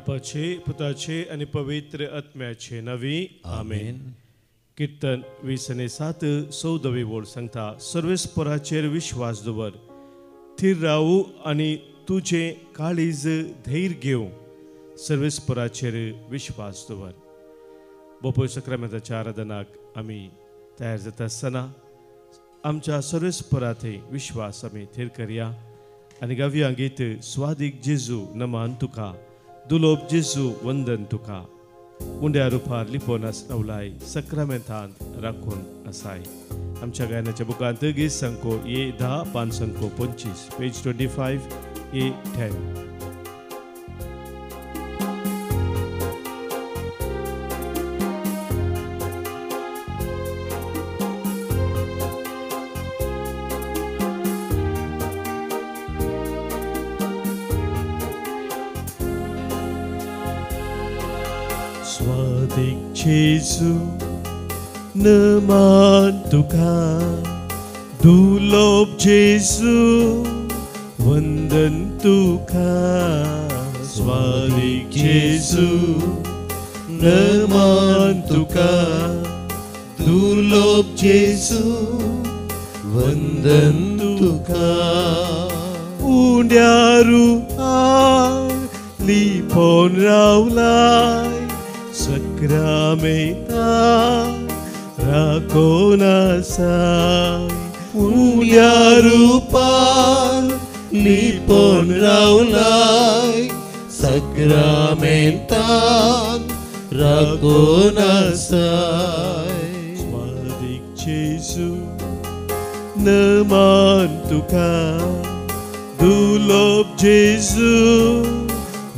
बापाचे पुताचे आनी पवित्र आत्म्याचे नवी आमेन. कीर्तन 20 आणि 7 14वी ओळ सांगता, सर्वेस्पराचेर विश्वास दवर, थीर रावू आनी तुजें काळीज धैर्य घेवं, सर्वेस्पराचेर विश्वास दवर. बोपोय सक्रामेंताच्या आराधनाक आमी तयार जाता आसतना आमच्या सर्वेस्पराथंय विश्वास आमी थीर करया आनी गावया गीत स्वादीक जेजू नमान तुका, दुलोब जेजू वंदन तुका, उंड्या रुपार लिपोन रावलाय, सक्रामेंतांत राखून आसाय. आमच्या गायनाच्या बुकांत गीत संको ए 10, पान संको 25, पेज 25, ए 10. स्वादीक जेजू नमान तुका, दुलोब जेजू वंदन तुका, स्वादीक जेजू नमान तुका, दुलोब जेजू वंदन तुका. उंड्यारू लिपोन रावलाय, सक्रामेंता राखोन आसाय, उंड्या रुपार लिपोन रावलाय, सक्रामेंतान राखोन आसाय. स्वादीक जेजू नमान तुका, दुलोब जेजू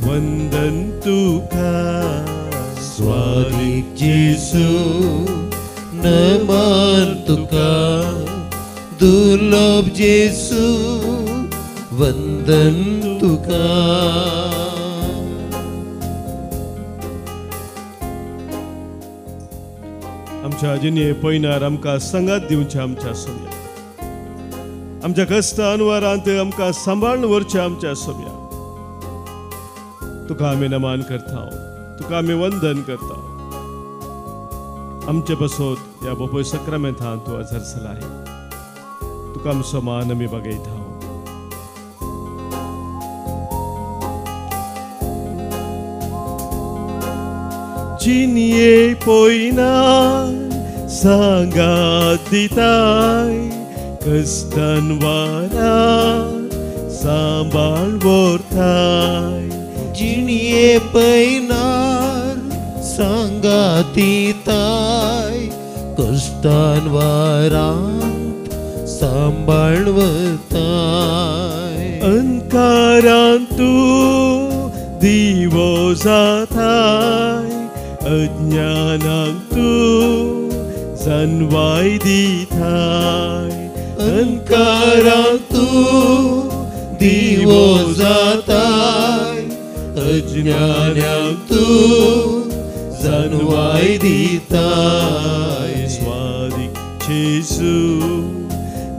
वंदन तुका, स्वादीक जेजू नमान तुका, दुलोब जेजू वंदन तुका. आमच्या जिणे पयनार आमकां सांगात दिवच्या आमच्या सोम्या, आमच्या कश्ट अनवरांत आमकां सांबाळून व्हरच्या आमच्या सोम्या, तुका आमी नमान करता, तुका आमी वंदन करता. आमचे बसोत ह्या बोपोय सक्रामेंतान तूं हजर जालाय, तुका आमचो मान आमी बगयता. जिनये पयना सांगात दिताय, कश्टान वारा सांबाळ व्हरताय, जिणये पैनार सांगातीताय, कश्टान वारांत सांबाळ व्हरताय. अंकारान तूं दिवो जाताय, अज्ञानाक तूं जानवाय दिताय, अंकारान तूं दिवो जाताय, अज्ञानाक तूं जानवाय दिताय. स्वादीक जेजू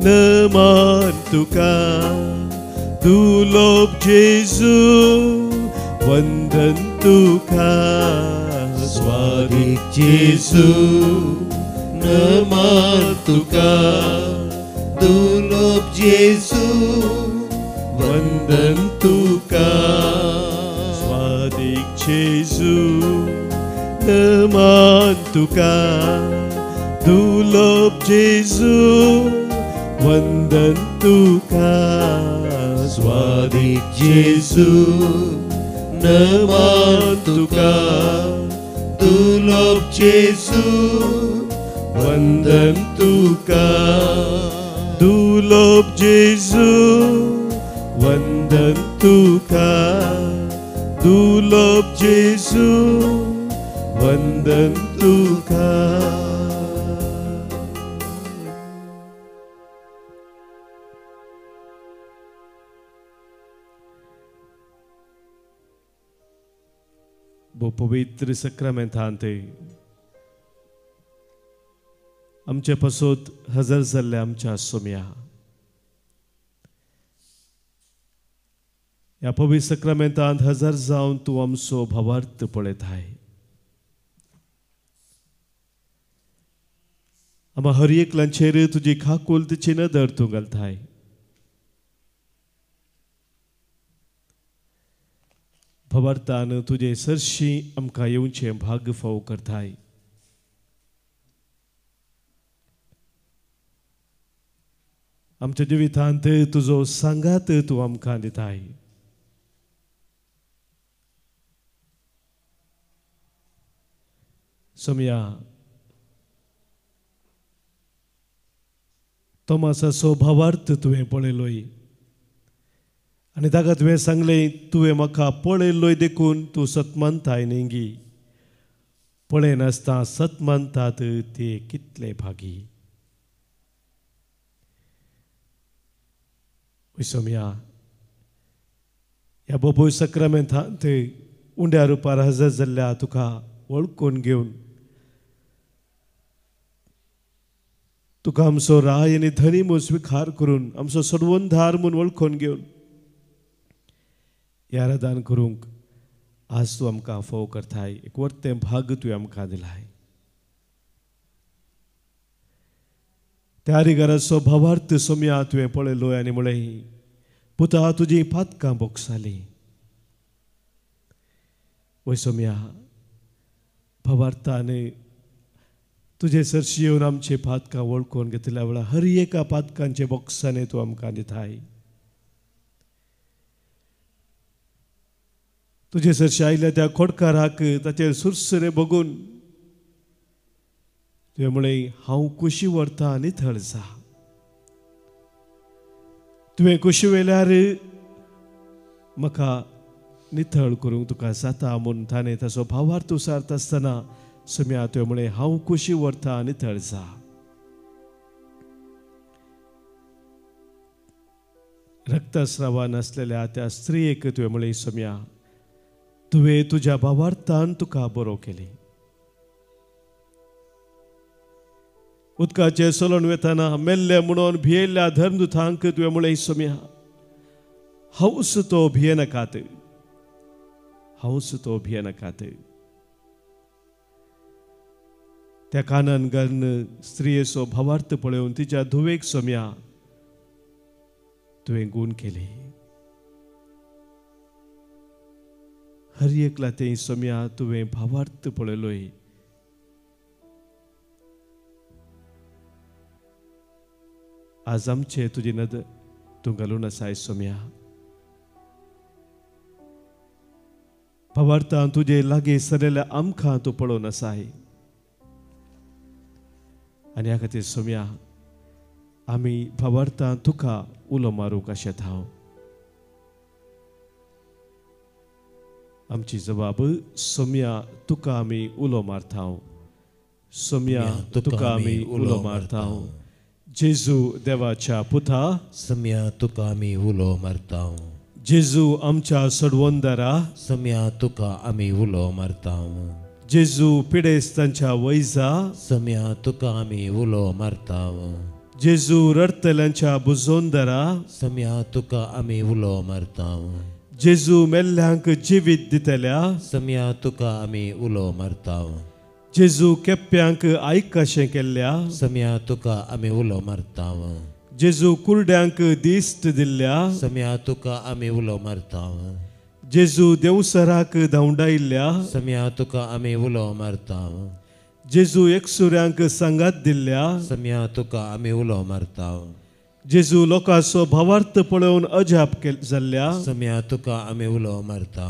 नमान तुका, दुलोब जेजू वंदन तुका, स्वादीक जेजू नमान तुका, दुलोब जेजू वंदन तुका. स्वादीक जेजू नमान तुका, दुलोब जेजू वंदन तुका, स्वादीक जेजू नमान तुका, दुलोब जेजू वंदन तुका, दुलोब जेजू वंदन तुका, दुलोब जेजू वंदन तुका. पवित्र सक्रामेंतांत आमचे पसोत हजर जाल्ले आमच्या सोम्या, ह्या पवित्र सक्रामेंतांत हजर जावन तूं आमचो भावार्थ पळयताय. आमा हर एकल्याचेर तुजी खाकुलतीची नदर तूं घालताय. भावार्थान तुजे सरशी आमकां येवचें भाग फावो करताय. आमच्या जिवितांत तुजो सांगात तूं आमकां दिताय. सोमया, तोमासाचो भावार्थ तुवें पळयलोय आनी ताका तुवें सांगलें, तुवें म्हाका पळयलोय देखून तूं सत मानताय न्ही, पळयनासतना सत मानतात ते कितले भागी. सोमया, ह्या बोबोय सक्रामेंतांत उंड्या रुपार हजर जाल्ल्या तुका वळखून घेवन तुका आमचो राय आनी धनी म्हूण स्विकार करून आमचो सोडवणदार म्हूण वळखून घेवन ह्या आराधन करूंक आज तूं आमकां फोव करताय. एक वर्तें भाग तुवें आमकां दिलाय. त्या रिगाराचो भावार्थ सोमया तुवें पळयलो आनी म्हळें, पुता तुजी पातकां बोगसालीं. वय सोमया, भावार्थान तुजे सरशी येवन आमचे पातकां वळखून घेतल्या वेळार हर एका पातकांचे बोगसाने तूं आमकां दिताय. तुजे सरशी आयल्या त्या खोडकाराक ताचेर सुरसुरे बघून तुवें म्हळें, हांव कुशी व्हरता नितळ जा. तुवें कुशी वेल्यार म्हाका नितळ करूंक तुका जाता म्हूण ताणें ताचो भावार्थ उसारता आसतना सोम्या तुवें म्हळें, हांव कुशी व्हरता नितळ जा. रक्तस्रावा नासलेल्या त्या स्त्रियेक तुवें म्हळें, सोम्या तुवें तुज्या भावार्थान तुका बरो केली. उदकाचेर चलोवन वेतना मेल्ले म्हणून भियेल्ल्या धर्मदुतांक तुवें म्हळें, सोम्या हांवूच तो भियेनाकात, हांवूच तो भियेनाकात. त्या कानान गर्न स्त्रियेचो भावार्थ पळोवन तिच्या धुवेक सोम्या तुवें गूण केली. हर एकला तें सोम्या तुवें भावार्थ पळयलोय. आज आमचे तुजी नदर तूं घालून आसाय सोम्या. भावार्थान तुजे लागीं सरलेल्या आमकां तूं पळोवन आसाय आनी ह्या खातीर सोम्या आमी भावार्थान तुका उलो मारूंक अशें हांव. आमची जबाब सोम्या तुका आमी उलो मारता, सोम्या तुका आमी उलो मारता. जेजू देवाच्या पुता, सोम्या तुका आमी उलो मारता. जेजू आमच्या सोडवणदारा, सोम्या तुका आमी उलो मारता. जेजू पिडेस्तांच्या वैजा, सोम्या तुका आमी उलो मारता. जेजू रडटल्यांच्या बुजोंदरा, सोम्या तुका आमी उलो मारता. जेजू मेल्ल्यांक जिवीत दितल्या, सोम्या तुका आमी उलो मारता. जेजू केप्प्यांक आयकशें केल्ल्या, सोम्या तुका आमी उलो मारता. जेजू कुरड्यांक दिश्ट दिल्ल्या, सोम्या तुका आमी उलो मारता. जेजू देवसराक धांवडायिल्ल्या, सोम्या तुका आमी उलो मारता. जेजू एकसुऱ्यांक सांगात दिल्ल्या, सोम्या तुका आमी उलो मारता. जेजू लोकांचो भावार्थ पळोवन अजाप जाल्ल्या, सोम्या तुका आमी उलो मारता.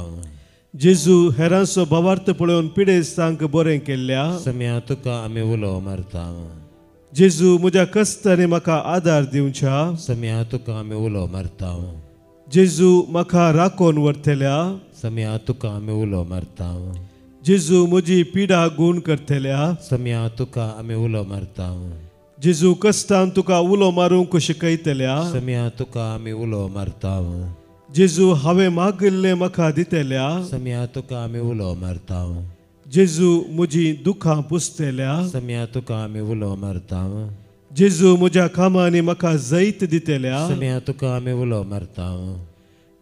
जेजू हेरांचो भावार्थ पळोवन पिडेस्तांक बरें केल्ल्या, सोम्या तुका आमी उलो मारता. जेजू म्हज्या कश्टांनी म्हाका आदार दिवच्या, सोम्या तुका आमी उलो मारता. जेजू म्हाका राखोवन व्हरतल्या, सोम्या तुका आमी उलो मारता. जेजू म्हजी पिडा गूण करतल्या, सोम्या तुका आमी उलो मारता. जेजू कश्टान तुका उलो मारूंक शिकयतल्या, सोम्या तुका आमी उलो मारता. जेजू हांवें मागिल्लें म्हाका दितल्या, सोम्या तुका आमी उलो मारता. जेजू म्हजी दुखां पुसतल्या, सोम्या तुका आमी उलो मारता. जेजू म्हज्या कामांनी म्हाका जैत दितल्या, सोम्या तुका आमी उलो मारता.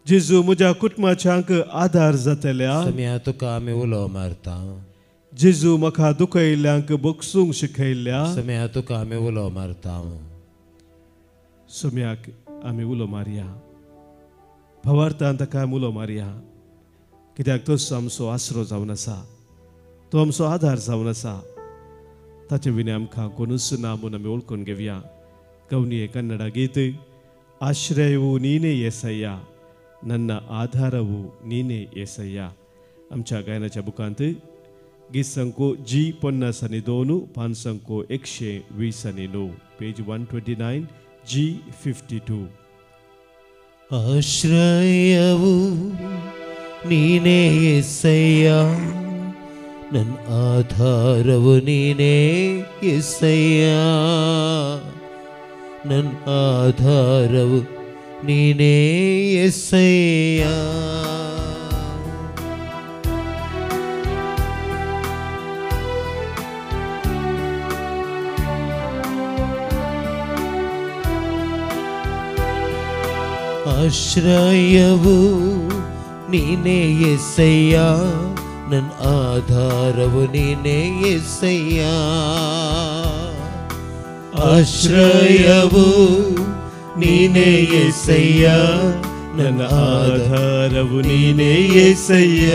जेजू म्हज्या कुटुंबाच्यांक आदार जातल्या. सोम्या तुका आमी उलो मारता. जेजू म्हाका दुखयल्ल्यांक बगसूंक शिकयल्ल्या. सोम्या तुका आमी उलो मारता. सोम्याक आमी उलो मारया, भावार्थान ताका आमी उलो मारया, कित्याक तोच आमचो आसरो जावन आसा, तो आमचो आदार जावन आसा. ताचे विणे आमकां कोणूच ना म्हूण आमी वळखून घेवया. गवनी कन्नडा गीत आश्रयವು नीने येसय्या, नन्न आधारवू नीने येसय्या. आमच्या गायनाच्या बुकांत गीत संको जी 52, पान संको 129, पेज 129, जी 52. ಆಶ್ರಯವು ನೀನೇ ಯೇಸಯ್ಯ, ನನ್ನ ಆಧಾರವು ನೀನೇ ಯೇಸಯ್ಯ, ನನ್ನ ಆಧಾರವು ನೀನೇ ಯೇಸಯ್ಯ. ಆಶ್ರಯವು ನೀನೇ ಯೇಸಯ್ಯ, ನನ್ನ ಆಧಾರವು ನೀನೇ ಯೇಸಯ್ಯ. ಆಶ್ರಯವು ನೀನೇ ಯೇಸಯ್ಯ, ನನ್ನ ಆಧಾರವು ನೀನೇ ಯೇಸಯ್ಯ.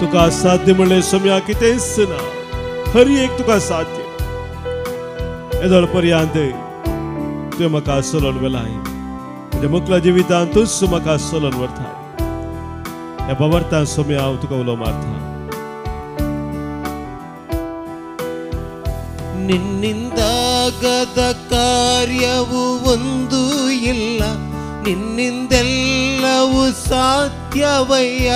तुका साध्य म्हणलें सोम्या कितेंच ना, हर एक तुका साध्य. येदोळ पर्यंत तुवें म्हाका चलोवन व्हेलाय, म्हज्या मुखल्या जिवितांत तूंच म्हाका चलोवन व्हरताय. ह्या बाबर्तान सोम्या हांव तुका उलो मारता. ನಿನ್ನಿಂದಾಗದ ಕಾರ್ಯವು ಒಂದು ಇಲ್ಲ, ನಿನ್ನಿಂದೆಲ್ಲವೂ ಸಾಧ್ಯವಯ್ಯ.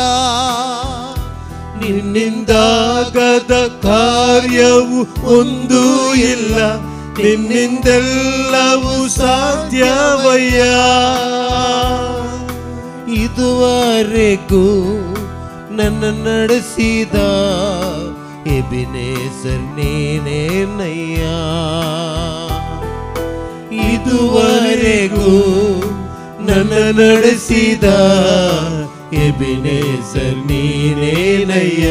ನಿನ್ನಿಂದಾಗದ ಕಾರ್ಯವು ಒಂದು ಇಲ್ಲ, ನಿನ್ನಿಂದೆಲ್ಲವೂ ಸಾಧ್ಯವಯ್ಯ. ಇದುವರೆಗೂ ನನ್ನ ನಡೆಸಿದ ಎಬಿನೇಸರ್ ನೀನೇನಯ್ಯ. ಇದುವರೆಗೂ ನನ್ನ ನಡೆಸಿದ ಎಬಿನೇಸರ್ ನೀನೇನಯ್ಯ.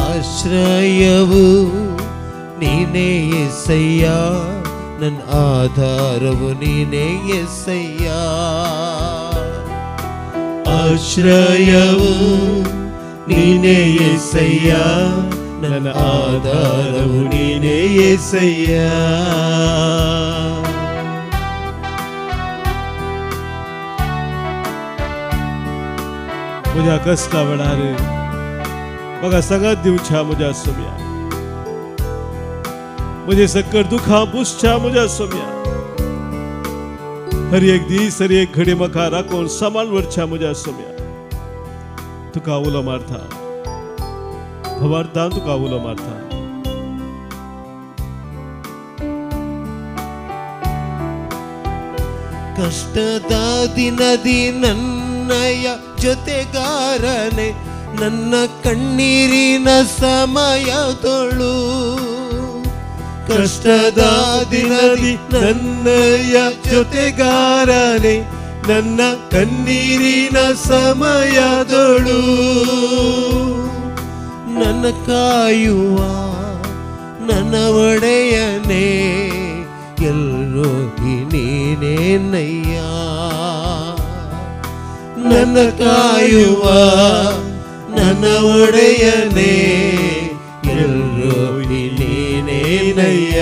ಆಶ್ರಯವು ನೀನೇ ಯೇಸಯ್ಯ, ನನ್ನ ಆಧಾರವು ನೀನೇ ಯೇಸಯ್ಯ. ಆಶ್ರಯವು ನೀನೇ ಯೇಸಯ್ಯ, ನನ್ನ ಆಧಾರವು ನೀನೇ ಯೇಸಯ್ಯ. म्हज्या कश्टा वेळार म्हाका सांगात दिवच्या म्हज्या सोम्या, म्हजे सक्कर दुखां पुसच्या म्हज्या सोम्या, हर एक दीस हर एक घडी म्हाका राखून सांबाळ व्हरच्या म्हज्या सोम्या. तुका उलो मारता, भवार्थान तुका उलो मारता. ಕಷ್ಟದ ದಿನದಿ ನನ್ನಯ ಜೊತೆಗಾರನೆ, ನನ್ನ ಕಣ್ಣೀರಿನ ಸಮಯದೊಳು. ಕಷ್ಟದ ದಿನದಿ ನನ್ನಯ ಜೊತೆಗಾರನೆ, ನನ್ನ ಕಣ್ಣೀರಿನ ಸಮಯದೊಳು. ನನ್ನ ಕಾಯುವ ನನ್ನ ಒಡೆಯನೇ, ಎಲ್ಲೋಗಿ ನೀನೇನಯ್ಯ. ನನ್ನ ಕಾಯುವ ನನ್ನ ಒಡೆಯನೇ, ಎಲ್ಲೋಗಿ ನೀನೇನಯ್ಯ.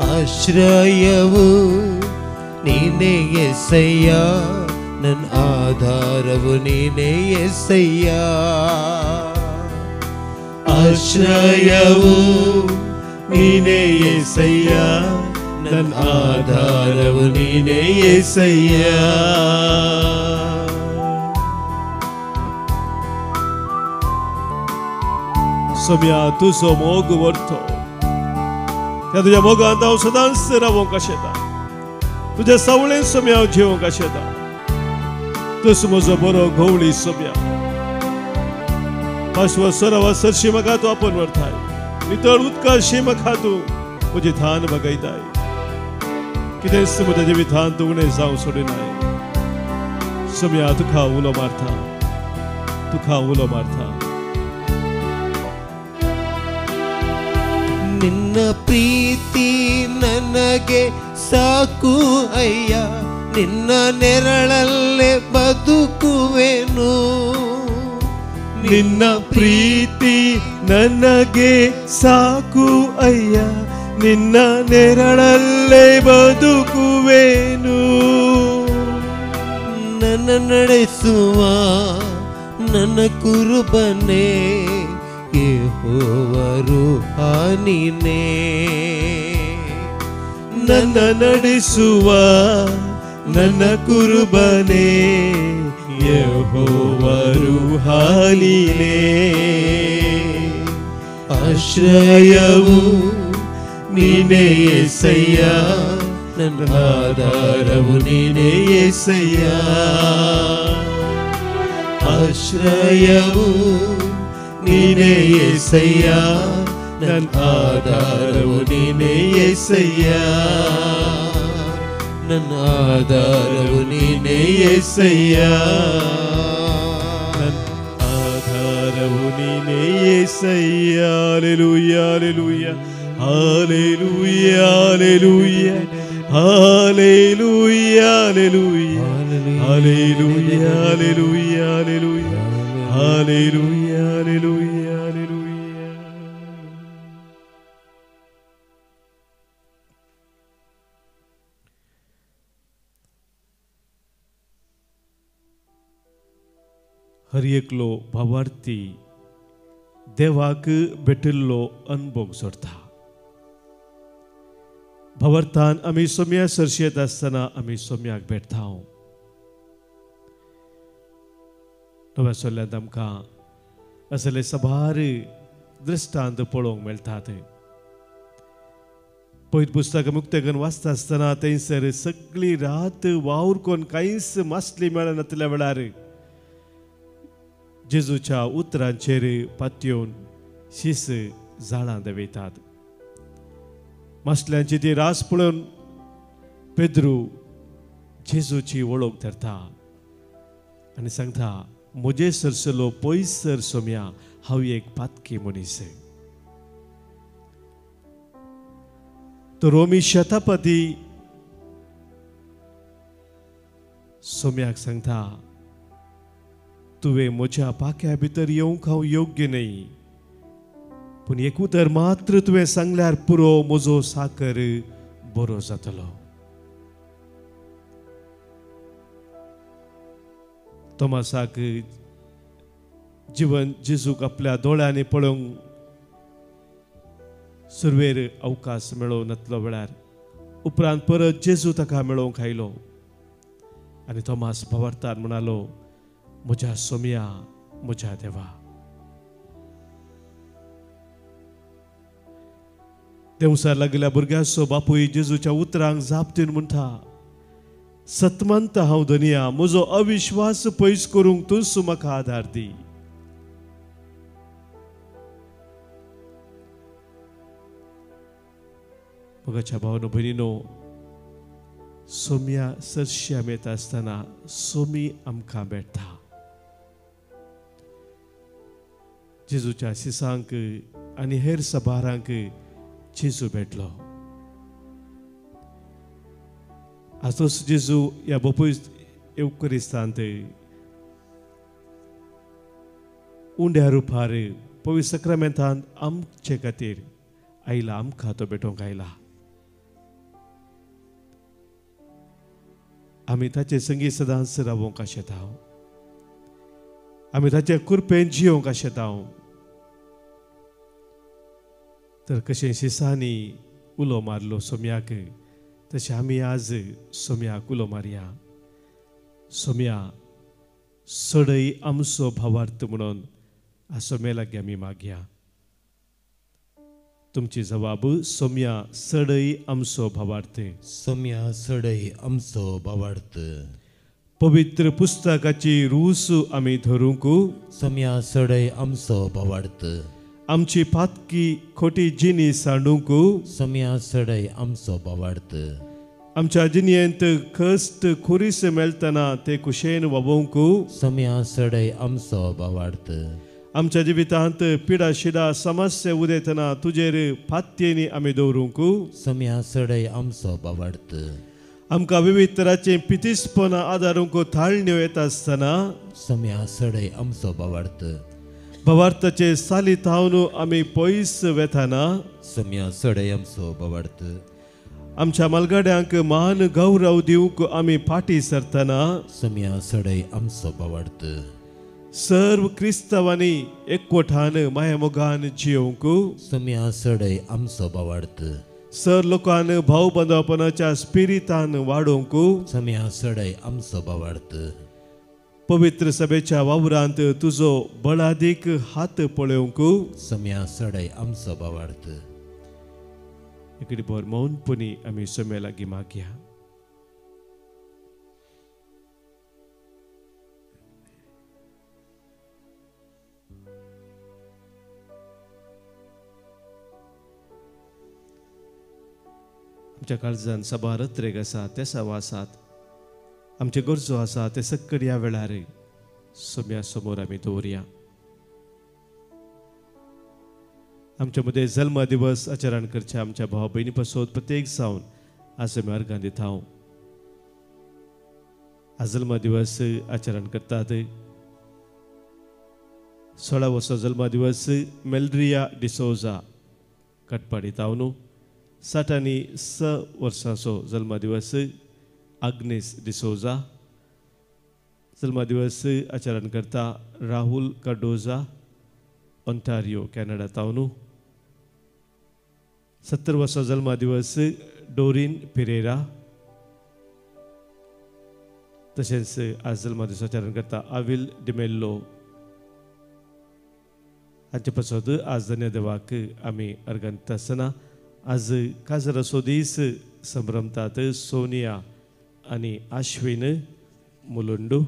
ಆಶ್ರಯವು ನೀನೇ ಯೇಸಯ್ಯ, ನನ್ನ ಆಧಾರವು ನೀನೇ ಯೇಸಯ್ಯ. ಆಶ್ರಯವು ನೀನೇ ಯೇಸಯ್ಯ, ನನ್ನ ಆಧಾರವು ನೀನೇ ಯೇಸಯ್ಯ. सोम्या तुजो मोग व्हरतो, त्या तुज्या मोगांत हांव सदांच रावोंक आशेता, तुज्या सावळेन सोम्या हांव जिवोंक आशेता. तूं म्हजो बरो गवळी सोम्या. पाशवा सरावा सरशी म्हाका तूं आपोवन व्हरताय, नितळ उदकाशी म्हाका तूं म्हजें थान बगयताय. कितेंच म्हज्या जिवितांत तूं उणें जावं सोडिनाय. सोम्या तुका उलो मारता, तुका उलो मारता. ನಿನ್ನ ಪ್ರೀತಿ ನನಗೆ ಸಾಕು ಅಯ್ಯ, ನಿನ್ನ ನೆರಳಲ್ಲೇ ಬದುಕುವೆನು. ನಿನ್ನ ಪ್ರೀತಿ ನನಗೆ ಸಾಕು ಅಯ್ಯ, ನಿನ್ನ ನೆರಳಲ್ಲೇ ಬದುಕುವೆನು. ನನ್ನ ನಡೆಸುವ ನನ್ನ ಕುರುಬನೇ ಯೆಹೋವರು ನೀನೇ. ನನ್ನ ನಡೆಸುವ ನನ್ನ ಕುರುಬನೇ ಯೆಹೋವರು ನೀನೇ. ಆಶ್ರಯವು ನೀನೇ ಯೇಸಯ್ಯ, ನನ್ನ ಆಧಾರವು ನೀನೇ ಯೇಸಯ್ಯ. ಆಶ್ರಯವು ನೀನೇ ಯೇಸಯ್ಯ, ನನ್ನ ಆಧಾರವು ನೀನೇ ಯೇಸಯ್ಯ. ನನ್ನ ಆಧಾರವು ನೀನೇ ಯೇಸಯ್ಯ, ನನ್ನ ಆಧಾರವು ನೀನೇ ಯೇಸಯ್ಯ. Hallelujah, hallelujah, hallelujah, hallelujah, hallelujah, hallelujah, hallelujah, hallelujah, hallelujah, hallelujah, hallelujah. हर एकलो भावार्थी देवाक भेटिल्लो अनभोग जोडता. भावार्थान आमी सोम्या सरशी येता आसतना आमी सोम्याक भेटता. नव्या सोल्यांत आमकां असले साबार दृश्टांत पळोवंक मेळटात. पयत पुस्तक मुक्तेगन वाचता आसतना थंयसर सगळी रात वावर करून कांयच मासली मेळनातल्या वेळार जेजूच्या उतरांचेर पातयेवन शीस जाळां देंवयतात. मासल्यांची ती रास पळोवन पेद्रू जेजूची वळख धरता आनी सांगता, म्हजे सरसलो पयसर सोम्या, हांव एक पातकी मनीस. तो रोमी शतापती सोम्याक सांगता, तुवें म्हज्या पाक्या भितर येवंक हांव योग्य न्हय, पूण एक उतर मात्र तुवें सांगल्यार पुरो, म्हजो साकर बरो जातलो. तोमासाक जिवन जेजूक आपल्या दोळ्यांनी पळोवंक सुरवेर अवकाश मेळोवं नातलो वेळार उपरांत परत जेजू ताका मेळोवंक आयलो आनी तोमास भावार्थान म्हणालो, म्हज्या सोम्या, म्हज्या देवा. देंवसार लागिल्ल्या भुरग्याचो बापूय जेजूच्या उतरांक जाप दिवन म्हणटा, सतमंत हांव धनिया, म्हजो अविश्वास पयस करूंक तूंच म्हाका आदार दी. मोगाच्या भावनो भयणीनो, सोम्या सरशी आमी येता आसतना सोमी आमकां भेटता. जेजूच्या शिसांक आनी हेर सभारांक जेजू भेटलो. आज तोच जेजू ह्या बापूय येवकरिस्तांत उंड्या रुपार पवित्र सक्रामेंतांत आमचे खातीर आयला, आमकां तो भेटोवंक आयला. आमी ताचे संगी सदांच रावोंक आशेता, आमी ताचे कृपेन जियोंक आशेता. तर कशें शिसांनी उलो मारलो सोम्याक, तशें आमी आज सोम्याक उलो मारया. सोम्या सडय आमचो भावार्थ म्हणून आज सोम्या लागीं आमी मागया. तुमची जवाब, सोम्या सडय आमचो भावार्थ. सोम्या सडय आमचो भावार्थ. पवित्र पुस्तकाची रूस आमी धरूंक सम्या सडय आमचो भावार्थ आमची पातकी खोटी जिणी सांडूंक सम्या सडय आमचो भावार्थ आमच्या जिणयेंत कश्ट खुरीस मेळटना ते कुशेन वागोवंक सम्या सडय आमचो भावार्थ आमच्या जिवितांत पिडा शिडा समस्या उदयतना तुजेर पातयेनी आमी दवरूंक सम्या सडय आमचो भावार्थ आमकां विविध तराचे पितिसपणां आदारूंक थाळण्यो येता आसतना सम्या सडय आमचो भावार्थ भावार्थाचे साली थावन आमी पयस वेताना सम्या सडय आमचो भावार्थ आमच्या मालगाड्यांक मान गौरव दिवंक आमी फाटी सरतना सम्या सडय आमचो भावार्थ सर्व क्रिस्तांवांनी एकवटान मायामोगान जियोवंक सम्या सडय आमचो भावार्थ सर लोकान भाव बांदवपणाच्या स्पिरितान वाडोवंक सम्या सडय आमचो भावार्थ पवित्र सभेच्या वावरांत तुजो बळादीक हात पळोवंक सम्या सडय आमचो भावार्थ इकडे भर मौनपणी आमी सम्या लागीं मागया. आमच्या काळजान सबार अत्रेक आसा तेसाव आसात आमचे गरजो आसा ते सक्कड ह्या वेळार सम्या समोर आमी दवरया. आमच्या मदें जल्म दिवस आचरण करच्या आमच्या भाव भयणी पासत प्रत्येक जावन आज आमी अर्गां दिता. आज जल्म दिवस आचरण करतात 16 वर्सां जल्म दिवस मेल्ड्रिया डिसोजा कटपाडी तावनू 60 आनी 6 वर्सांचो जल्म दिवस आग्नेस डिसोजा जल्म दिवस आचरण करता राहुल कार्डोजा ओंटारियो कॅनडा तावनू 70 वर्सां जल्म दिवस डोरीन पिरेरा तशेंच आज जल्म दिवस आचरण करता आविल डिमेल्लो हांचे पासत आज धन्यदेवाक आमी अर्गां दिता आसतना आज काजराचो दीस संभ्रमतात सोनिया आनी आश्विन मुलुंडू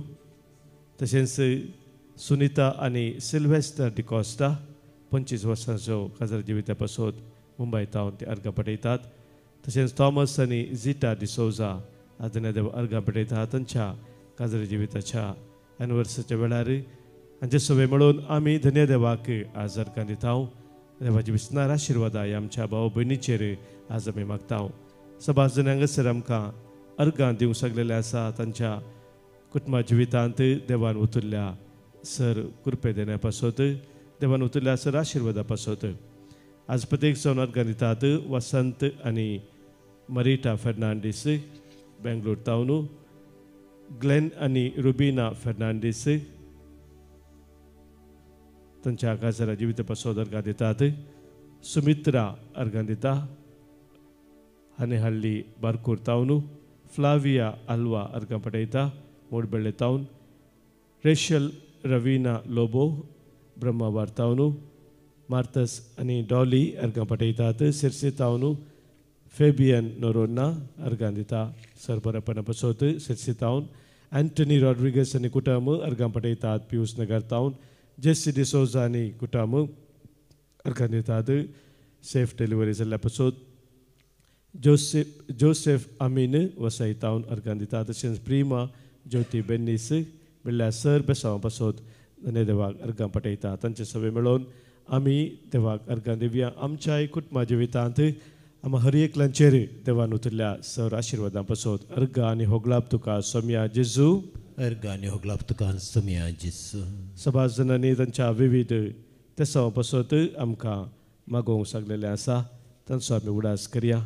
तशेंच सुनीता आनी सिल्वेस्टर डिकॉस्टा 25 वर्सांचो काजार जिविता पासत मुंबय तावन ते अर्गां पठयतात. तशेंच थॉमस आनी झिटा डिसोजा आज धन्यदेव अर्गां पठयतात तांच्या काजर जिविताच्या एनिवर्सरीच्या वेळार हांचे सवे मेळून आमी धन्यदेवाक आज अर्गां दिता. देवाची विसनार आशिर्वादा आमच्या भाव भयणीचेर आज आमी मागता. सभास जण हांगासर आमकां अर्गां दिवंक सगलेले आसा तांच्या कुटुंबा जिवितांत देवान उतरल्या सर कृपे देण्या पासत देवान उतरल्या सर आशिर्वादा पासत आज प्रत्येक जावन अर्गां दितात वसंत आनी मरिटा फेर्नांडीस बेंगलोर तावनू ग्लेन आनी रुबिना फेर्नांडीस तांच्या काजरा जिविता पासत अर्गां दितात. सुमित्रा अर्गां दिता हानेहल्ली बारकूर तावनू फ्लाविया आल्वा अर्गां पठयता मोडबेळे तावन रेशल रवीना लोबो ब्रह्मावार तावनू मार्तस आनी डॉली अर्गां पठयतात सिरसी तावनू फेबियन नोरोन्ना अर्गां दिता सरबरापणा पासत सिरसी तावन अँटनी रॉड्रिगस आनी कुटुंब अर्गां पठयतात पियूस नगर तावन जेसी डिसोजा आनी कुटुंब अर्गां दितात सेफ डिलिव्हरी जाल्ल्या पासत जोसेफ अमीन वसाई तावन अर्गां दितात. तशेंच प्रिमा ज्योती बेन्नीस म्हणल्यार सर बेसांवा पासत धन्यदेवाक अर्गां पठयता. तांचे सवे मेळोवन आमी देवाक अर्गां दिवया. आमच्याय कुटुंबा जिवितांत आमा हर एकल्यांचेर देवान उतरल्या सर आशिर्वादां पासत अर्गां आनी होगलाप तुका सोम्या जेजू अर्गां आनी होगलाप तुका सोम्या जेजू. सभास जणांनी तांच्या विविध तेसांवा पासत आमकां मागोवंक सांगलेलें आसा तांचो आमी उडास करया.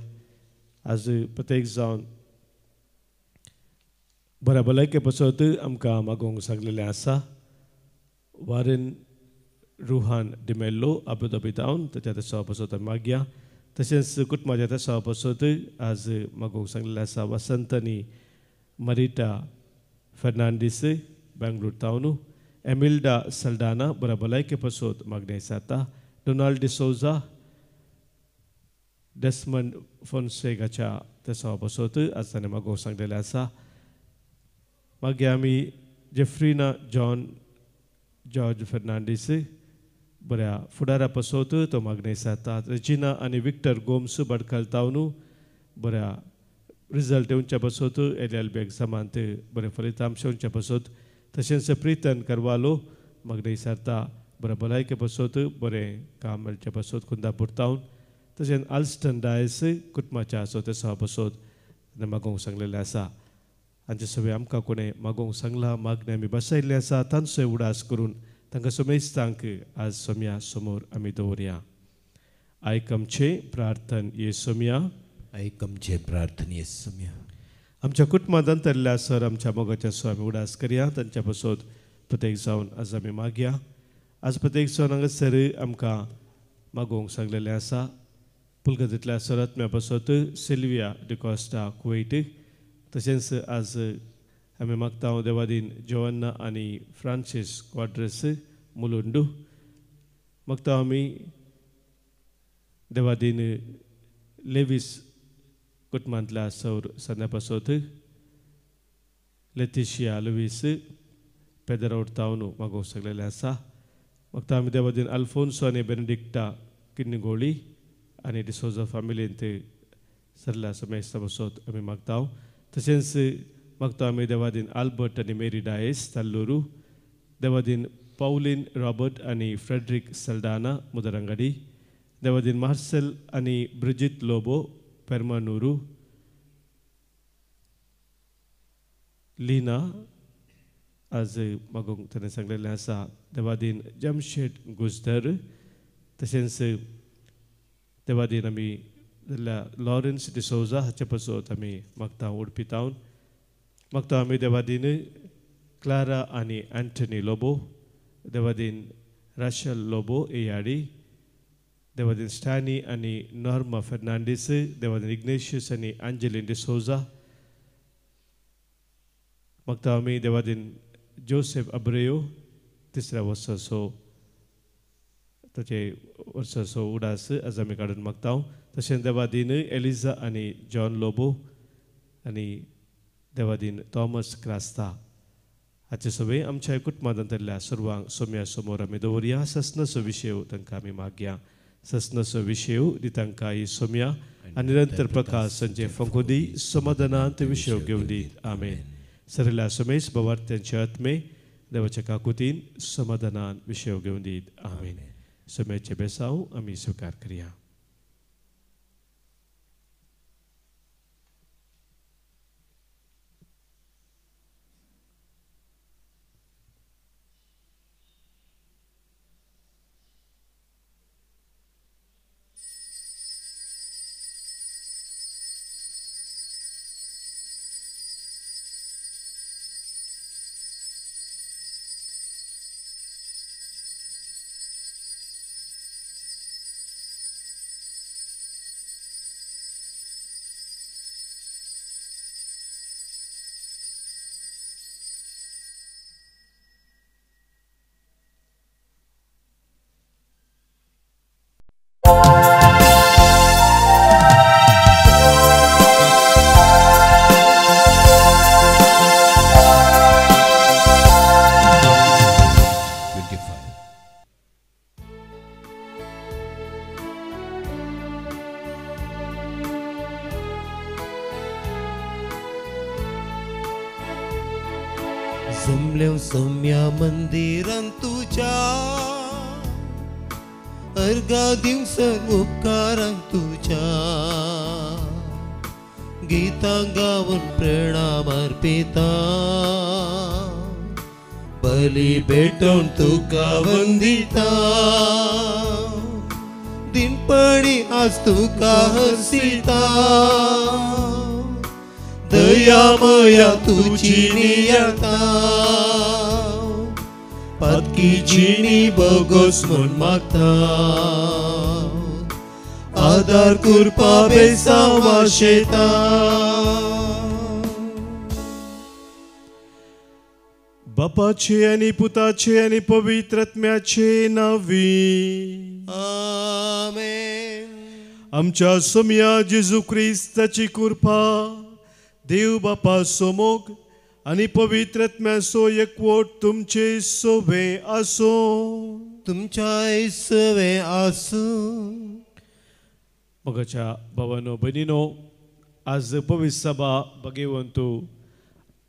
आज प्रत्येक जावन बऱ्या भलायके पासत आमकां मागोवंक सांगलेलें आसा. वारेन रुहान डिमेल्लो आबुधाबी तावन ताच्या तेसांवा पासत आमी मागया. तशेंच कुटुंबाच्या तेसांवा पासत आज मागोवंक सांगलेलें आसा वसंत आनी मरिटा फेर्नांडीस बेंगलोर तावनू एमिल्डा सल्डाना बऱ्या भलायके पासत मागणें जाता. डोनाल्ड डिसोजा डेस्मंड फोन्सेगाच्या तेसांवा पासत आज ताणें मागोवंक सांगलेलें आसा. मागीर आमी जेफ्रिना जॉन जॉर्ज फेर्नांडीस बऱ्या फुडारा पासत तो मागणें सारता. रेजिना आनी विक्टर गोम्स बडखल तावनू बऱ्या रिजल्ट येवच्या पासत LLB एग्जामांत बरें फलितांश येवच्या पासत. तशेंच प्रितन करवालो मागणें सारता बरें भलायके पासत बरें काम मेळचे पासत कुंदापूर तावन. तशेंच आल्स्टन डायस कुटुंबाच्या आसो ते सहा पासत मागोवंक सांगलेलें आसा. हांचे सगळें आमकां कोणें मागोवंक सांगलां मागणें आमी बसयल्लें आसा तांचो उडास करून तांकां समेस्तांक आज सोम्या समोर आमी दवरया. आयक आमचें प्रार्थन ये सोम्या. आयक आमचें प्रार्थन ये सोम्या. आमच्या कुटुंबांत अंतरल्या सर आमच्या मोगाच्या सो आमी उडास करया. तांच्या पासत प्रत्येक जावन आज आमी मागया. आज प्रत्येक जावन हांगासर आमकां मागोवंक सांगलेलें आसा. पुलगतींतल्या सरात्म्या पासत सिल्विया डिकॉस्टा कुवैट. तशेंच आज आमी मागता देवादीन जोवन्ना आनी फ्रांसीस क्वाड्रस मुलुंडू. मागता आमी देवादीन लेवीस कुटुंबांतल्या सौर संद्या पासत लेतिशिया लुवीस पेदरावट तावनू मागोवंक सगळेलें आसा. मागता आमी देवादीन अल्फोन्सो आनी बेनेडिक्टा किन्निगोळी आनी डिसोजा फामिलींत सरल्या समेस्ता पासत आमी मागता. तशेंच मागता आमी देवादीन आल्बर्ट आनी मेरी डायस ताल्लुरू. देवादीन पावलीन रॉबर्ट आनी फ्रेडरीक सल्डाना मुदरंगाडी. देवादीन मार्सेल आनी ब्रिजीत लोबो पेरमानुरू. लीना आज मागोवंक ताणें सांगलेलें आसा. देवादीन जमशेद गुजदर. तशेंच देवादीन आमी जाल्यार लॉरन्स डिसोजा हाचे पासत आमी मागता उडपी तावन. मागता आमी देवादीन क्लारा आनी अँटनी लोबो. देवादीन राशल लोबो एयाडी. देवादीन स्टॅनी आनी नॉर्मा फेर्नांडीस. देवादीन इग्नेशियस आनी अंजलीन डिसोजा. मागता आमी देवादीन जोसेफ अब्रेयो तिसऱ्या वर्साचो ताचे वर्साचो उडास आज आमी काडून मागता. तशेंच देवादीन एलिजा आनी जॉन लोबो आनी देवादीन थॉमस क्रास्ता हाचे सगळें आमच्या कुटुंबांतल्या सर्वांक सोम्या समोर आमी दवरया. ससनाचो विशय तांकां आमी मागया. ससनाचो विशय दी तांकां ही सोम्या आनी निरंतर प्रकाश संजय फंकोदी समाधानांत विशय घेवन दी. आमेन. सरल्या समेस बवार्त्यांचे आत्मे देवाच्या काकुतीन समाधानान विशय घेवन दीत. आमेन. सोम्याचे बेसांव आमी स्विकार करया. जमलेव सम्या मंदिरान तुझ्या अर्गा दिवसर उपकारांक तुझ्या गीतां गावन प्रणाम अर्पिता बली भेटोवन तुका वंदिता दिनपणी आज तुका हसिता दया मया तुझी नियता पातकी जिणी बगोस म्हूण मागता आदार कुरपा बेसांव शेता. बापाचे आनी पुताचे आनी पवित्र आत्म्याचे नांवी आमेन. आमच्या सोम्या जेजू क्रिस्ताची कृपा, देव बापा सोमोग आनी पवित्र आत्म्याचो एकवट तुमचे सोबे आसूं. तुमच्याय सवे आसूं. मोगाच्या भावानो भयणीनो, आज पवित्र सभा भगवंत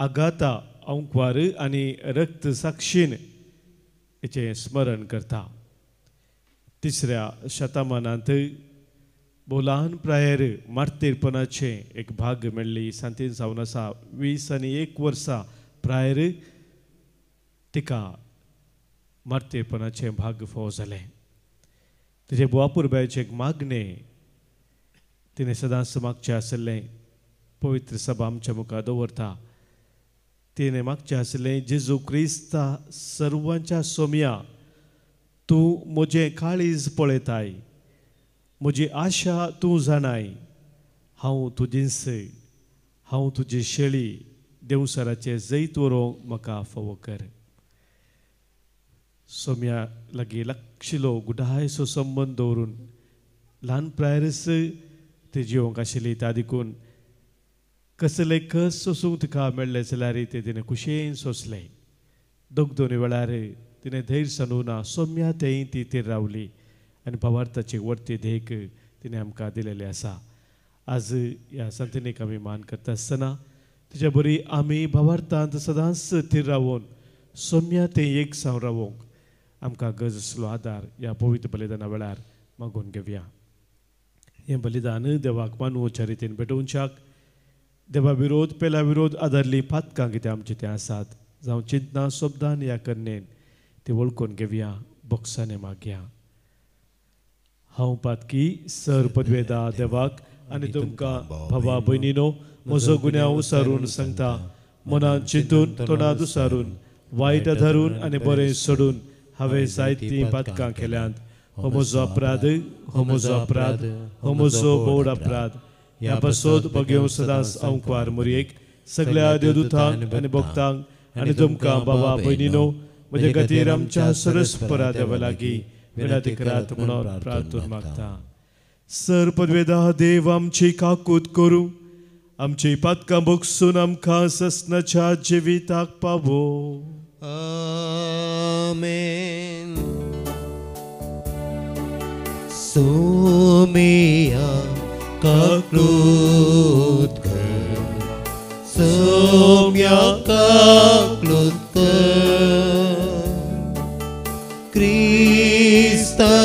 आगाता अंकवार आनी रक्त साक्षीन हेचें स्मरण करता. तिसऱ्या शतमानांत भोव ल्हान प्रायेर मार्तीरपणाचें एक भाग मेळ्ळी सांतीन जावन आसा. 21 वर्सां प्रायर तिका मार्तीरपणाचें भाग फावो जालें. तिजें बुवापुरबायचें एक मागणें तिणें सदांच मागचें आशिल्लें. पवित्र सभा आमच्या मुखार दवरता. तिणें मागचें आशिल्लें, जेजू क्रिस्ता सर्वांच्या सोम्या, तूं म्हजें काळीज पळयताय, म्हजी आशा तूं जाणाय, हांव तुजीच, हांव तुजी शेळी, देवसराचें जैत व्हरूंक म्हाका फावो कर. सोम्या लागीं लागशिल्लो गुडायसो संबंद दवरून ल्हान प्रायरस ती जिवंक आशिल्ली. त्या देखून कसले कस सोसूंक तिका मेळ्ळें जाल्यार तें तिणें खुशयेन सोंसलें. दोग दोनी वेळार तिणें धैर्य सांडूं ना. सोम्या तेय ती थीर रावली आनी भावार्थाची वरती देख तिणें आमकां दिलेली आसा. आज ह्या संतिनीक आमी मान करता आसतना तिच्या बरी आमी भावार्थांत सदांच थीर रावून सोम्या तें एक सावन रावोंक आमकां गरज आसलो आदार ह्या पवित्र बलिदाना वेळार मागून घेवया. हें बलिदान देवाक मानवच्या रितीन भेटोवच्याक देवा विरोध पेल्या विरोध आदारली पातकां कितें आमचीं तें आसात जावं चिंतना शब्दान ह्या करणेन ती वळखून घेवया. बोक्सांनी मागया. हांव पातकी सर पदवेदा देवाक आनी तुमकां भावा भयणीनो म्हजो गुन्यांव उसारून सांगता. मनान चिंतून तोंडांत उसारून वायट धरून आनी बरें सोडून हांवें जायतीं पातकां केल्यांत. हो म्हजो अपराध, हो म्हजो अपराध, हो म्हजो बोड अपराध. ह्या पासत बगेव सदांच अंकवार मुरयेक सगळ्या देवदूतांक आनी भक्तांक आनी तुमकां बाबा भयणीनो म्हजे खातीर आमच्या सरस्परा देवा लागीं विनंती करात म्हणून प्रार्थना मागता. सर पदवेदा देव आमची काकूत करूं, आमची पातकां भोगसून आमकां ससनाच्या जिविताक पावो. आमेन. सोमिया काकलूत कर, सोम्या काकलूत कर, क्रिस्ता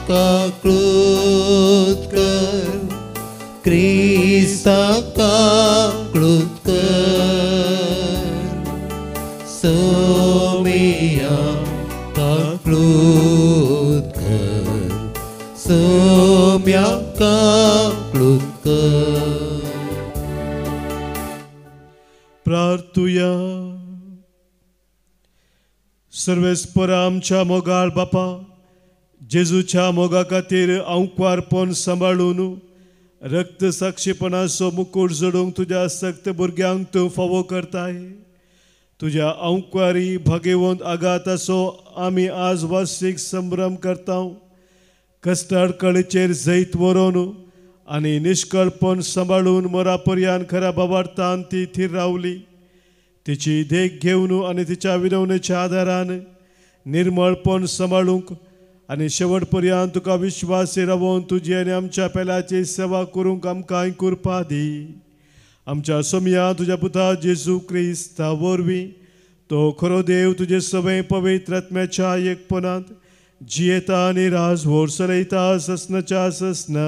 काकलूत कर, क्रिस्ता काकलूत कर, सोमिया काकलूत कर, सोम्या काकलूत कर. प्रार्थुया. सर्वेस्परा आमच्या मोगाळ बापा, जेजूच्या मोगा खातीर अंकवारपण सांबाळून रक्त साक्षीपणाचो मुकूट जोडूंक तुज्या सक्त भुरग्यांक तूं फावो करताय. तुज्या अंकवारी भागेवंत आघाताचो आमी आज वार्षिक संभ्रम करता. कश्टाडकळीचेर जैत व्हरोन आनी निश्कळपण सांबाळून मरा पर्यान खऱ्या भावार्थान ती थीर रावली. तिची देख घेवन आनी तिच्या विनवणेच्या आदारान निर्मळपण सांबाळूंक आनी शेवट पर्यंत तुका विश्वासी रावोन तुजी आनी आमच्या पेल्याची सेवा करूंक आमकां कृपा दी. आमच्या सोमया तुज्या पुता जेजू क्रिस्ता वरवीं तो खरो देव तुजे सगळे पवित्र आत्म्याच्या एकपणांत जियेता आनी राजवोर चलयता ससनाच्या ससना.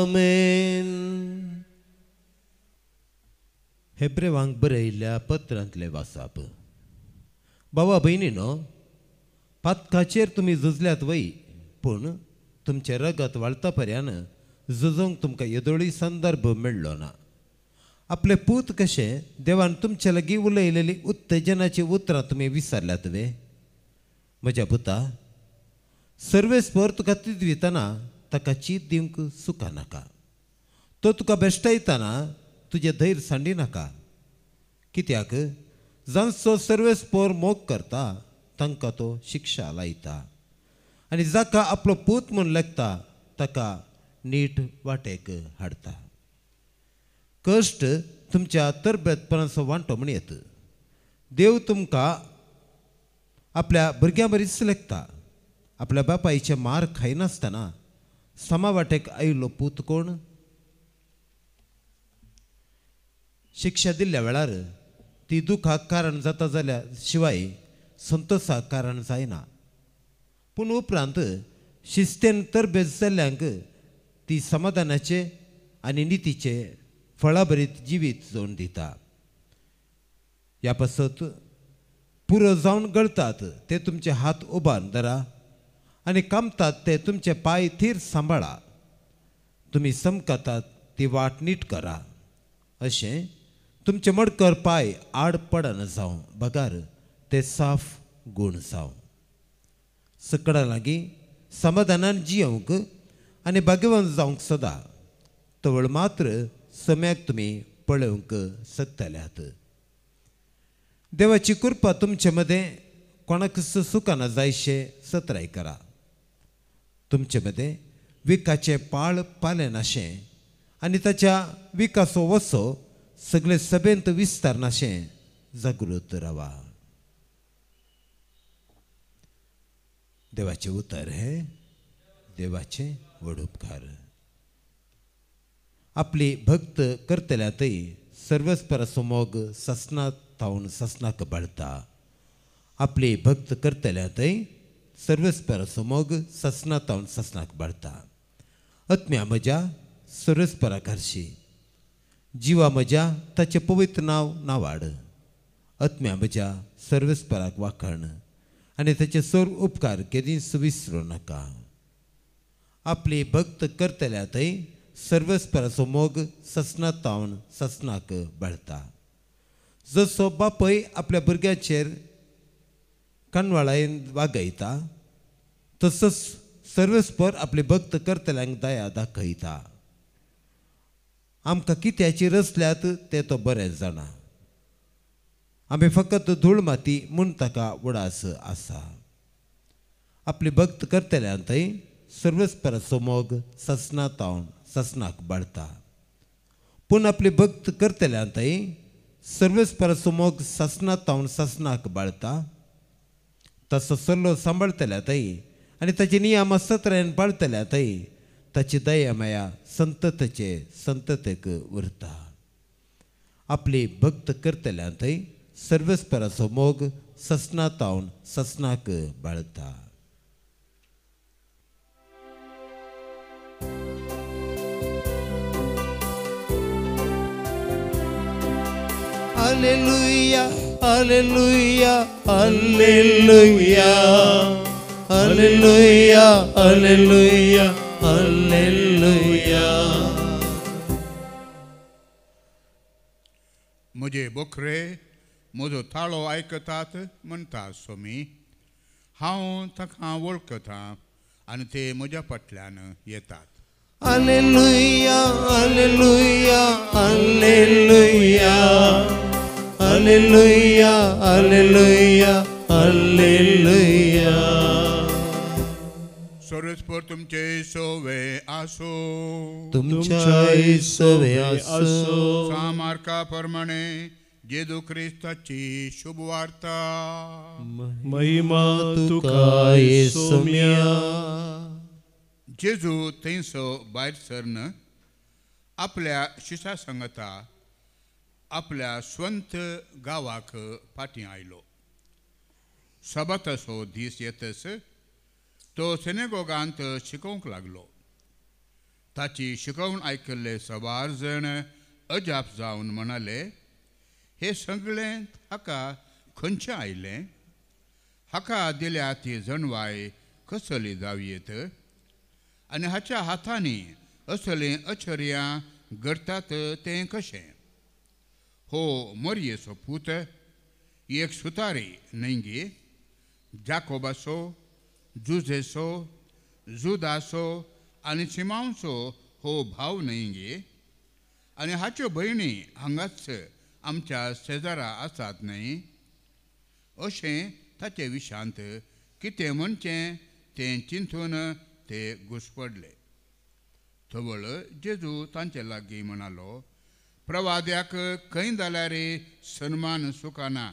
आमेन. हेब्रेवांक बरयल्ल्या पत्रांतलें वाचप. भावा भयणीनो, पातकाचेर तुमी झुजल्यात वय, पूण तुमचें रगत वाळता पर्यान झुजोंक तुमकां येदोळी संदर्भ मेळ्ळो ना. आपले पूत कशें देवान तुमचे लागीं उलयलेली उत्तेजनाची उतरां तुमी विसरल्यात वे? म्हज्या पुता, सर्वेस्पर तुका तिदवितना ताका चीत दिवंक सुका नाका, तो तुका बेश्टायतना तुजें धैर्य सांडी नाका. कित्याक जांचो सर्वेस्पर मोग करता तांकां तो शिक्षा लायता आनी जाका आपलो पूत म्हूण लेखता ताका नीट वाटेक हाडटा. कश्ट तुमच्या तरबेतपणाचो वांटो म्हण येत. देव तुमकां आपल्या भुरग्यां बरीच लेखता. आपल्या बापायचे मार खायनासतना समा वाटेक आयिल्लो पूत कोण? शिक्षा दिल्ल्या वेळार ती दुखाक कारण जाता जाल्यार शिवाय संतोषाक कारण जायना. पूण उपरांत शिस्तेन तरबेज जाल्ल्यांक ती समाधानाचे आनी नितीचे फळाभरीत जिवीत जोडून दिता. ह्या पासत पुरो जावन गळतात ते तुमचे हात उबार धरा आनी कामतात ते तुमचे पांय थीर सांबाळा. तुमी समकातात ती वाट नीट करा. अशें तुमचे मडकर पांय आड पडना जावं बगार ते साफ गूण जावं. सकडां लागीं समाधानान जियोवंक आनी भाग्यवान जावंक सदां तवळ मात्र सम्याक तुमी पळोवंक शकतल्यात. देवाची कृपा तुमचे मदें कोणाकच सुखाना जायशें सत्राय करा. तुमचे मदें विकाचें पाळ पालेनाशें आनी ताच्या विकासो वसो सगळे सभेंत विस्तारनाशें जागृत रावा. देवाचें उतर हें देवाचें व्हड उपकार. आपली भक्त करतल्यांतय सर्वस्पराचो मोग ससनात थावन ससनाक बाळता. आपली भक्त करतल्यांतय सर्वस्पराचो मोग ससनात थावन ससनाक बाळता. आत्म्या म्हज्या सर्वस्पराक हरशी, जिवा म्हज्या ताचें पवित्र नांव नावाड. आत्म्या म्हज्या सर्वस्पराक वाखण आनी ताचे सर्व उपकार केदींच विसरूं नाका. आपली भक्त करतल्यांतय सर्वस्पराचो मोग ससनात थावन ससनाक बाळता. जसो बापय आपल्या भुरग्याचेर कानवाळायेन वागयता तसोच सर्वस्पर आपली भक्त करतल्यांक दया दाखयता. आमकां कित्याची रचल्यात तें तो बरें जाणा. आमी फकत धूळ माती म्हूण ताका उडास आसा. आपली भक्त करतल्यांतय सर्वस्पराचो मोग ससना थावन ससनाक बाळता. पूण आपली भक्त करतल्यांतय सर्वस्पराचो मोग ससना थावन ससनाक बाळता. तसो सल्लो सांबाळतल्यांतय आनी ताचे नियम सत्रायेन पाळतल्यांतय ताची दया माया संततेचे संततेक उरता. आपली भक्त करतल्यांतय सर्वस्पराचो मोग ससना थावन ससनाक बाळता. Alleluia, alleluia, alleluia, alleluia, alleluia, alleluia. म्हजे बोकरे म्हजो ताळो आयकतात म्हणटा स्वामी, हांव ताका वळखतां आनी ते म्हज्या फाटल्यान येतात. Alleluia, alleluia, alleluia, alleluia, alleluia, alleluia. सर्वेस्पर तुमचे सोवे आसो, तुमच्याय सोवे आसो. सामार्का प्रमाणे जेजू क्रिस्ताची शुभ वार्ता. महिमा तुका येसुम्या. जेजू थंयसो भायर सरन आपल्या शिसा संगता आपल्या स्वंत गांवाक फाटीं आयलो. सबाताचो दीस येतच तो सिनेगोगांत शिकोवंक लागलो. ताची शिकोवण आयकल्ले सवार जण अजाप जावन म्हणाले, हे सगळें हाका खंयचें आयलें? हाका दिल्या ती जणवाय कसली जावयेत आनी हाच्या हातांनी असलीं अचर्यां घडटात तें कशें? हो मोरयेचो पूत एक सुतारी न्हय गे? जाकोबाचो, जुजेचो, जुदाचो आनी सिमांवचो हो भाव न्हय गे? आनी हाच्यो भयणी हांगाच आमच्या शेजारा आसात न्हय? अशें ताचे विशांत कितें म्हणचें तें चिंतून ते घुसपडले. थवळ जेजू तांचे लागीं म्हणालो, प्रवाद्याक खंय जाल्यार सन्मान सुखाना,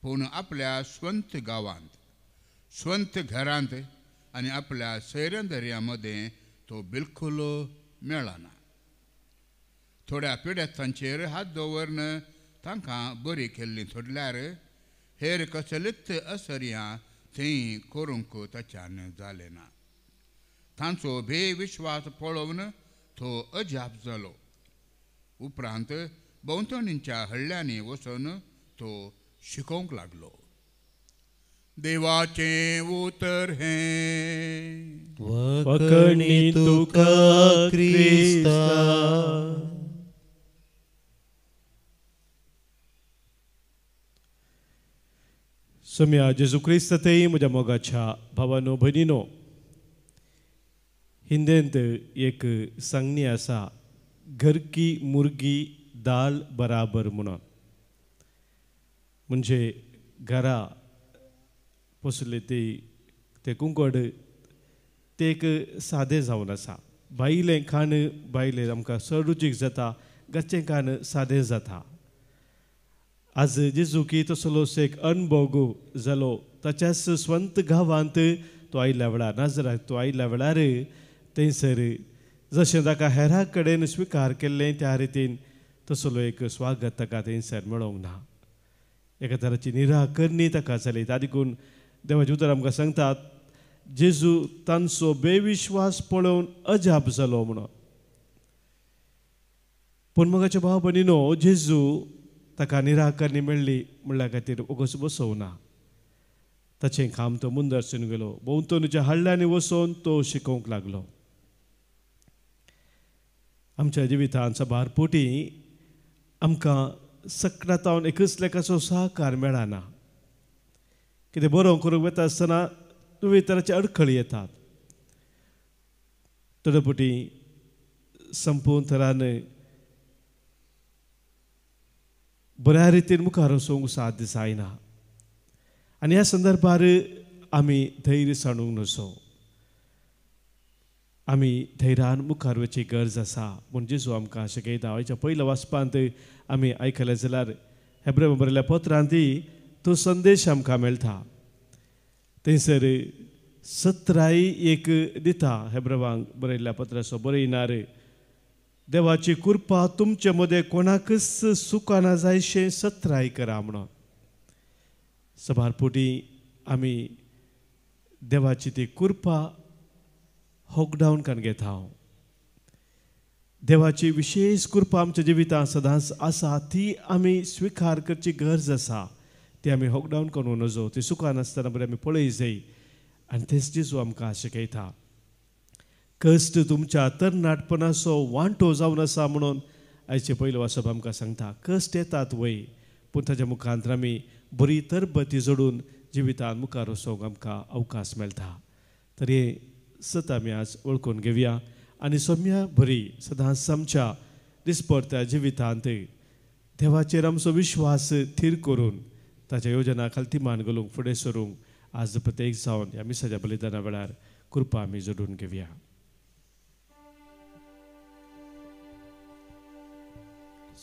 पूण आपल्या स्वंत गांवांत, स्वंत घरांत आनी आपल्या सैरंदर्या मदें तो बिलकुल मेळना. थोड्या पिडेस्तांचेर हात दवरून तांकां बरी केल्ली सोडल्यार हेर कसलीच असर्यां थंय करूंक ताच्यान जालें ना. तांचो बेविश्वास पळोवन तो अजाप जालो. उपरांत भोंवतणीच्या हळ्ळ्यांनी वचून तो शिकोवंक लागलो. देवाचें उतर हें. वखणी तुका क्रिस्ता. सोम्या जेजू क्रिस्त तेय म्हज्या मोगाच्या भावानो भयणीनो, हिंदेंत एक सांगणी आसा, घर की मुर्गी दाल बराबर म्हणून. म्हणजे घरा पोसले ते ते कुंकड ते एक सादें जावन आसा. भायलें खाण भायलें आमकां चड रुचीक जाता, घरचें खाण सादें जाता. आज जेजूकी तसलोच एक अणभव जालो. ताच्याच स्वंत गांवांत तो आयल्या वेळार, नाजराक तो आयल्या वेळार थंयसर जशें ताका हेरा कडेन स्विकार केल्लें त्या रितीन तसलो एक स्वागत ताका थंयसर मेळोंक ना. एका तराची निराकरणी ताका जाली. ता देखून देवाचें उतर आमकां सांगतात, जेजू तांचो बेविश्वास पळोवन अजाप जालो म्हणून. पूण मोगाच्या भाव भयणीनो, जेजू ताका निराकरणी मेळ्ळी म्हणल्या खातीर ओगोस बसोवना. ताचें काम तो मुंदरसून गेलो. भोंवतणीच्या हळ्ळ्यांनी वचून तो शिकोवंक लागलो. आमच्या जिवितांत साबार पोटी आमकां सकटातावन एकच लेखाचो सहकार मेळना. कितें बरोवंक करूंक वता आसतना तुवें तराचे अडखळी येतात. थोडे पोटी संपूर्ण थरान बऱ्या रितीन मुखार वचूंक साध्य जायना. आनी ह्या संदर्भार आमी धैर्य सांडूंक नसो. आमी धैर्यान मुखार वचची गरज आसा म्हूण जेजू आमकां शिकयता. आयच्या पयल्या वाचपांत आमी आयकलें जाल्यार हेब्रे बरयल्ल्या पत्रांत तो संदेश आमकां मेळटा. थंयसर सत्राय एक दिता हेब्रेवांक बरयल्ल्या पत्राचो बरयणार, देवाची कृपा तुमचे मदें कोणाकच सुखाना जायशें सत्राय करा म्हणून. सबार पोटी आमी देवाची ती कृपा होकडावन करून घेता. देवाची विशेष कृपा आमच्या जिवितांत सदांच आसा, ती आमी स्विकार करची गरज आसा. ती आमी होकडावन करूं नजो. ती सुखान नासतना बरें आमी पळय जाय. आनी तेच जेजू आमकां शिकयता, कश्ट तुमच्या तरणाटपणाचो वांटो जावन आसा म्हणून आयचें पयलें वाचप आमकां सांगता. कश्ट येतात वय, पूण ताच्या मुखांत आमी बरी तरबती जोडून जिवितांत मुखार वचूंक आमकां अवकाश मेळटा. तर हें सत आमी आज वळखून घेवया आनी सोम्या बरी सदांच आमच्या दिसपडत्या जिवितांत देवाचेर आमचो विश्वास थीर करून ताच्या योजना खालती मान घालूंक फुडें सरूंक आज प्रत्येक जावन ह्या मिसाच्या बलिदाना वेळार कृपा आमी जोडून घेवया.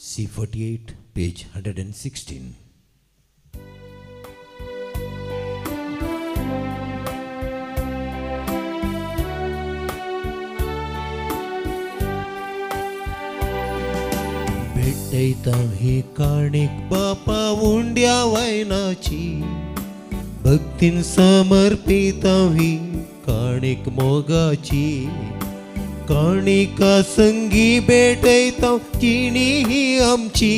C48, page 116. भेटयता ही काणीक बापा उंड्या वायनाची, भक्तीन समर्पिता ही काणीक मोगाची. काणिका संगी भेटयता जिणी ही आमची,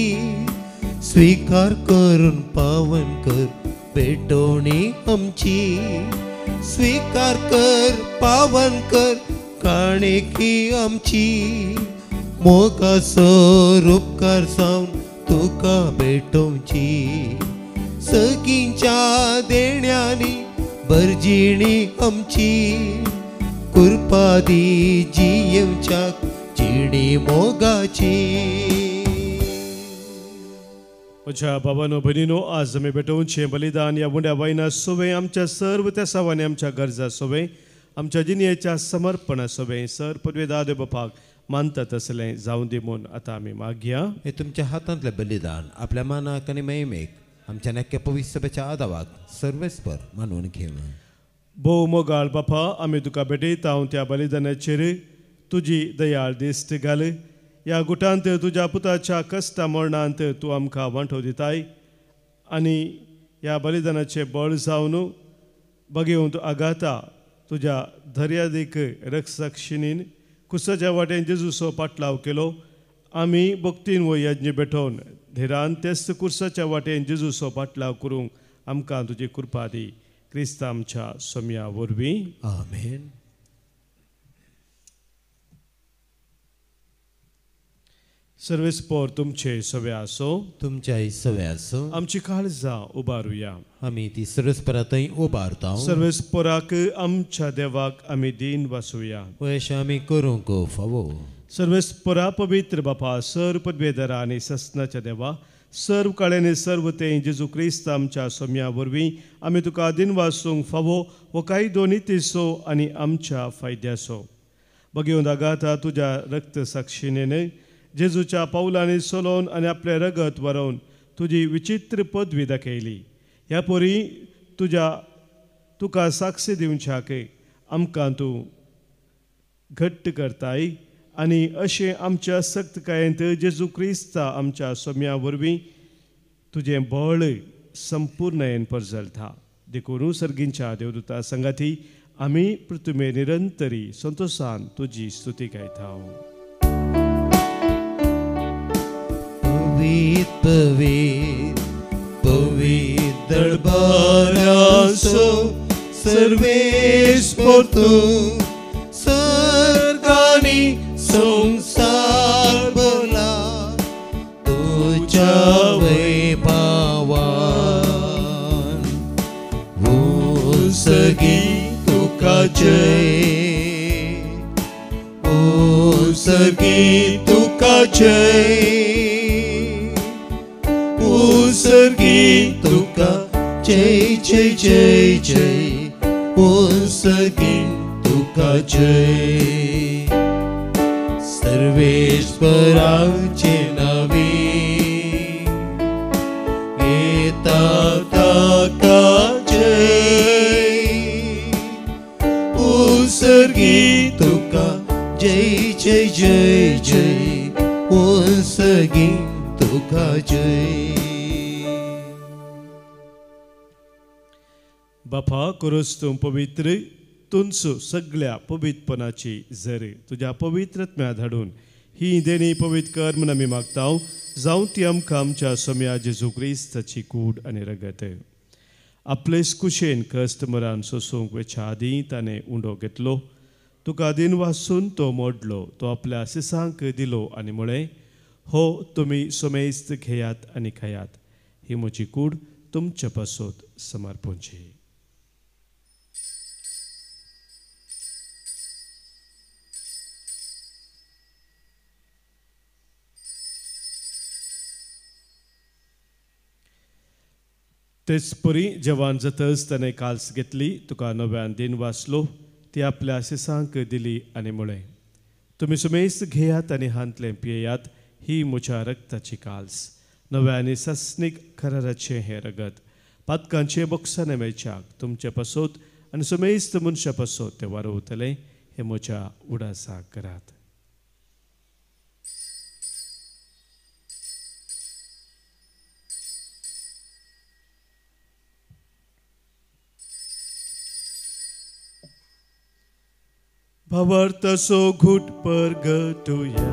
स्वीकार करून पावन कर भेटवणी आमची. स्वीकार कर पावन कर काणीक ही आमची, मोगाचो उपकार जावन तुका भेटोवची. सगींच्या देण्यांनी भरजिणी आमची, कृपा दी जियेवच्याक जिणी मोगाची. म्हज्या बाबानो भयणीनो, आज आमी भेटोवचें बलिदान ह्या उंड्या वायना सोवें आमच्या सर्व त्या आमच्या गरजा सोवें आमच्या जिणेच्या समर्पणा सोवें सर पदवेदा देव बापाक मानता तसलें जावं दी म्हूण आतां आमी मागया. हे तुमच्या हातांतलें बलिदान आपल्या मानाक आनी महिमेक आमच्या नक्क्या पवित्र सभेच्या आदावाक सर्वेस्पर मानून घेवं. भोव मोगाळ बापा, आमी तुका भेटयता त्या बलिदानाचेर तुजी दयाळ दिश्ट घाल. ह्या गुटांत तुज्या पुताच्या कश्टा मरणांत तूं आमकां वांटो दिताय आनी ह्या बलिदानाचें बळ जावन बगेवंत आगाता तुज्या धर्यादीक रक्षाक्षिणीन कुसाच्या वाटेन जेजूचो पाटलाव केलो. आमी भक्तीन वो यज्ञ भेटोवन धिरान तेच कुर्साच्या वाटेन जेजूचो पाटलाव करूंक आमकां तुजी कृपा दी. क्रिस्त आमच्या सोम्या वरवीं. आमेन. सर्वेस्पर तुमचे सवे आसो, तुमच्याय सवे आसो. आमची काळजां उबारुया. आमी ती सर्वेस्परा थंय उबारता. सर्वेस्पराक आमच्या देवाक आमी दीन वासुया. अशें आमी करूंक फावो. सर्वेस्परा पवित्र बापा, सर्व पदवेधरा आनी ससनाच्या देवा, सर्व काळ्यानी सर्व ते जेजू क्रिस्त आमच्या सोम्या वरवीं आमी तुका दीन वासूंक फावो हो कायदो नितीचो आनी आमच्या फायद्याचो. बगेवन आगाता तुज्या रक्त साक्षिणेन जेजूच्या पावलांनी सोलोवन आनी आपलें रगत वरोवन तुजी विचित्र पदवी दाखयली. ह्या परी तुज्या तुका साक्षी दिवच्याक आमकां तूं घट्ट करताय आनी अशें आमच्या सक्तकायेंत जेजू क्रिस्ता आमच्या सोम्या वरवीं तुजें बळ संपूर्णयेन परजलता. देखून सर्गींच्या देवदूता संगाती आमी पृथ्वी निरंतरी संतोषान तुजी स्तुती गायता. पवित्र पवित्र पवित्र दरबारासो सर्वेस्पर तूं सर्गानी संसार भरला तुज्या वैभवान. उसगी तुका जय, उसगी तुका जय, उसगी तुका जय जय जय जय, उसगी तुका जय. सर्वेश्वराचे नावे येता ताका जय, उसगी तुका जय जय जय जय, उसगी तुका जय. बापा, करोस तूं पवित्र तुंचो सगळ्या पवित्रपणाची जर तुज्या पवित्रत्म्या धाडून ही देणी पवित्र कर म्हूण आमी मागता. जावं ती आमकां आमच्या सोम्या जेजू क्रिस्ताची कूड आनी रगत. आपलेच कुशेन कश्ट मरान सोसूंक वेच्या आदीं ताणें उंडो घेतलो, तुका दीन वासून तो मोडलो, तो आपल्या सिसांक दिलो आनी म्हळें, हो तुमी सोमेस्त घेयात आनी खायात, ही म्हजी कूड तुमचे पासत समर्पणची. तेच परी जेवण जातच ताणें काल्स घेतली, तुका नव्यान दीन वाचलो, ती आपल्या शिसांक दिली आनी म्हळें, तुमी सुमेस्त घेयात आनी हांतलें पियेयात, ही म्हज्या रक्ताची काल्स, नव्या आनी सस्नीक कराराचें हें रगत, पातकांचें बोक्साने मेळच्याक तुमचे पासत आनी सुमेस्त मनशा पासत तें वारवतलें, हें म्हज्या उडासाक करात. भावार्थाचो घूट परगटुया.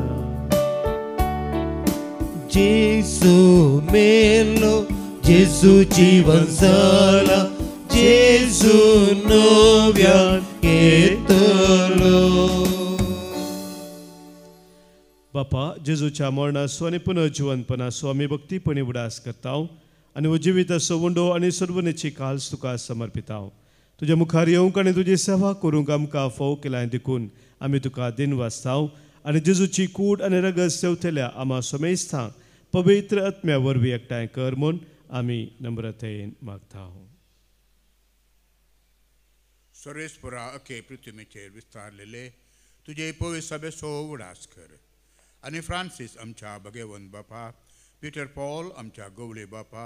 जेजू मेलो, जेजू जीवन जाला, जेजू नव्यान येतलो. बापा, जेजूच्या मरणाचो आनी पुनर्जिवनपणाचो आमी भक्तीपणी उडास करता आनी जिविताचो उंडो आनी सर्वनेची काल्स तुका समर्पिता. तुज्या मुखार येवंक आनी तुजी सेवा करूंक आमकां फोव केलां देखून आमी तुका दिन वाचता आनी जेजूची कूड आनी रगत सेवतल्या आमा समेस्तांक पवित्र आत्म्या वरवीं एकठांय कर म्हूण आमी नम्रतेन मागता. सर्वेस्परा अखे पृथ्वीचेर विस्तारलेले तुजे पवित्र सभेचो उडास कर आनी फ्रांसीस आमच्या भगेवंत बापा, पिटर पॉल आमच्या गवळे बापा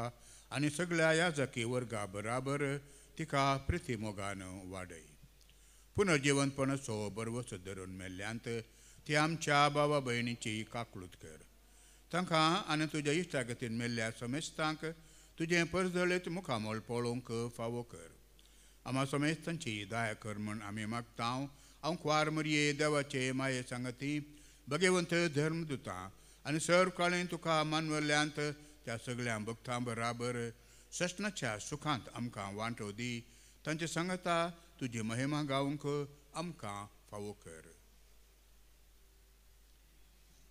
आनी सगळ्या याजकी वर्गा बराबर तिका प्रिती मोगान वाडय. पुनर्जिवंतपणाचो बरवसो धरून मेल्ल्यांत ती आमच्या बाबा भयणीची काकळूत कर. तांकां आनी तुज्या इश्टागतीन मेल्ल्या समेस्तांक तुजें परजळीत मुखामळ पळोवंक फावो कर. आमा समेस्तांची दया कर म्हूण आमी मागता. हांव कुवार मरये देवाचे माये सांगती भगेवंत धर्मदुतां आनी सर काळें तुका मानवल्ल्यांत त्या सगळ्या भक्तां बराबर ससनाच्या सुखांत आमकां वांटो दी. तांचे सांगता तुजी महिमा गावंक आमकां फावो कर.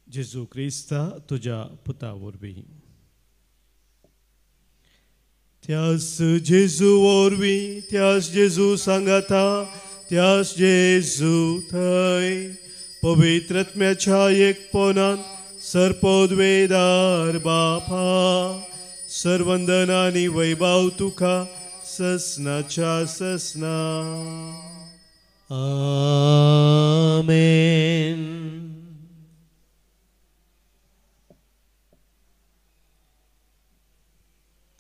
जेजू क्रिस्ता तुज्या पुता वरवीं. त्यास जेजू वरवीं, त्यास जेजू सांगाता, त्यास जेजू थंय पवित्र आत्म्याच्या एकपणान सर्पोद्वेदार बापा सर्वंदन आनी वैभव तुका ससनाच्या ससना. आमेन.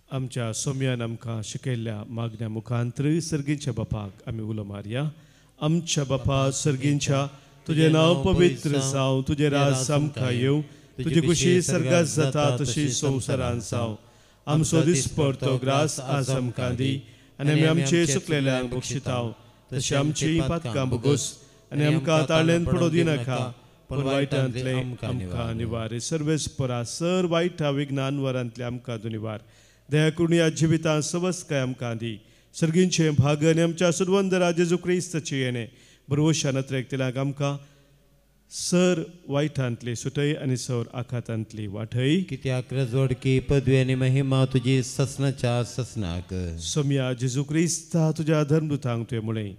आमच्या सोम्यान आमकां शिकयल्ल्या मागण्या मुखांतर सर्गींच्या बापाक आमी उलो मारया. आमच्या बापा सर्गींच्या, तुजें नांव पवित्र जावं, तुजें राज आमकां येवं, तुजी खुशी सर्गात जाता तशी संवसारांत जावं. आमचो दिसपडतो ग्रास आज आमकां दी आनी आमी आमचे चुकलेल्यांक बक्षिताव तशी आमची पातकां भोगोस आनी आमकां ताळ्यान पडो दिनाका पूण वायटांतले आमकां निवार. सर्वेस्परा सर वायटा विज्ञान वरांतले आमकां तूं निवार. दया करून ह्या जिवितांत सवस्काय आमकां दी. सर्गींचें भाग आनी आमच्या सुरवंदरा जेजू क्रिस्ताची येणें बरवशान नत्रेक आमकां सर वायटांतली सुटय आनी सर आखातांतली वाटय. कित्याक रजवडकी पदवी आनी महिमा तुजी ससनाच्या ससनाक. सोम्या जेजू क्रिस्ता तुज्या धर्मदुतांक तुवें म्हळें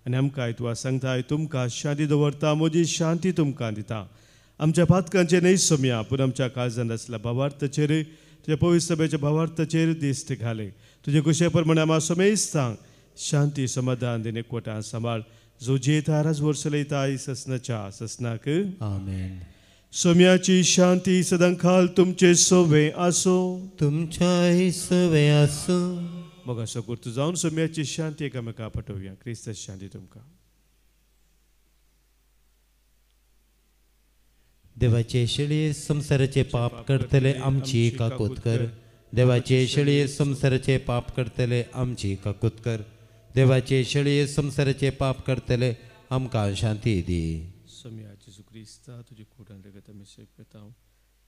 आनी आमकां तुका सांगताय, तुमकां शांती दवरता, म्हजी शांती तुमकां दिता. आमच्या पातकांचेर न्हय सोम्या, पूण आमच्या काळजांत आसल्या भावार्थाचेर, तुज्या पवित्र सभेच्या भावार्थाचेर दिश्ट घाले. तुजे कुशे प्रमाणे आमा समेस्तांक शांती समाधान दिने कोटां सांबाळ. जो जेता राजवर चलयता ससनाच्या ससनाक. आमेन. सोम्याची शांती सदांकाल तुमचे सोवे आसो. तुमच्याय सोवे आसो. मोगाचो गुर्तू जावन सोम्याची शांती एकामेका पटोवया. क्रिस्ताची शांती तुमकां. देवाचे शेळये संवसाराचे पाप करतले आमची काकूत कर. देवाचे शेळये संवसाराचे पाप करतले आमची काकूत कर. देवाचे शेळये संवसाराचे पाप करतले आमकां शांती दी. सोम्या जेजू क्रिस्ता तुजी कुडान रगत आमी शेकता.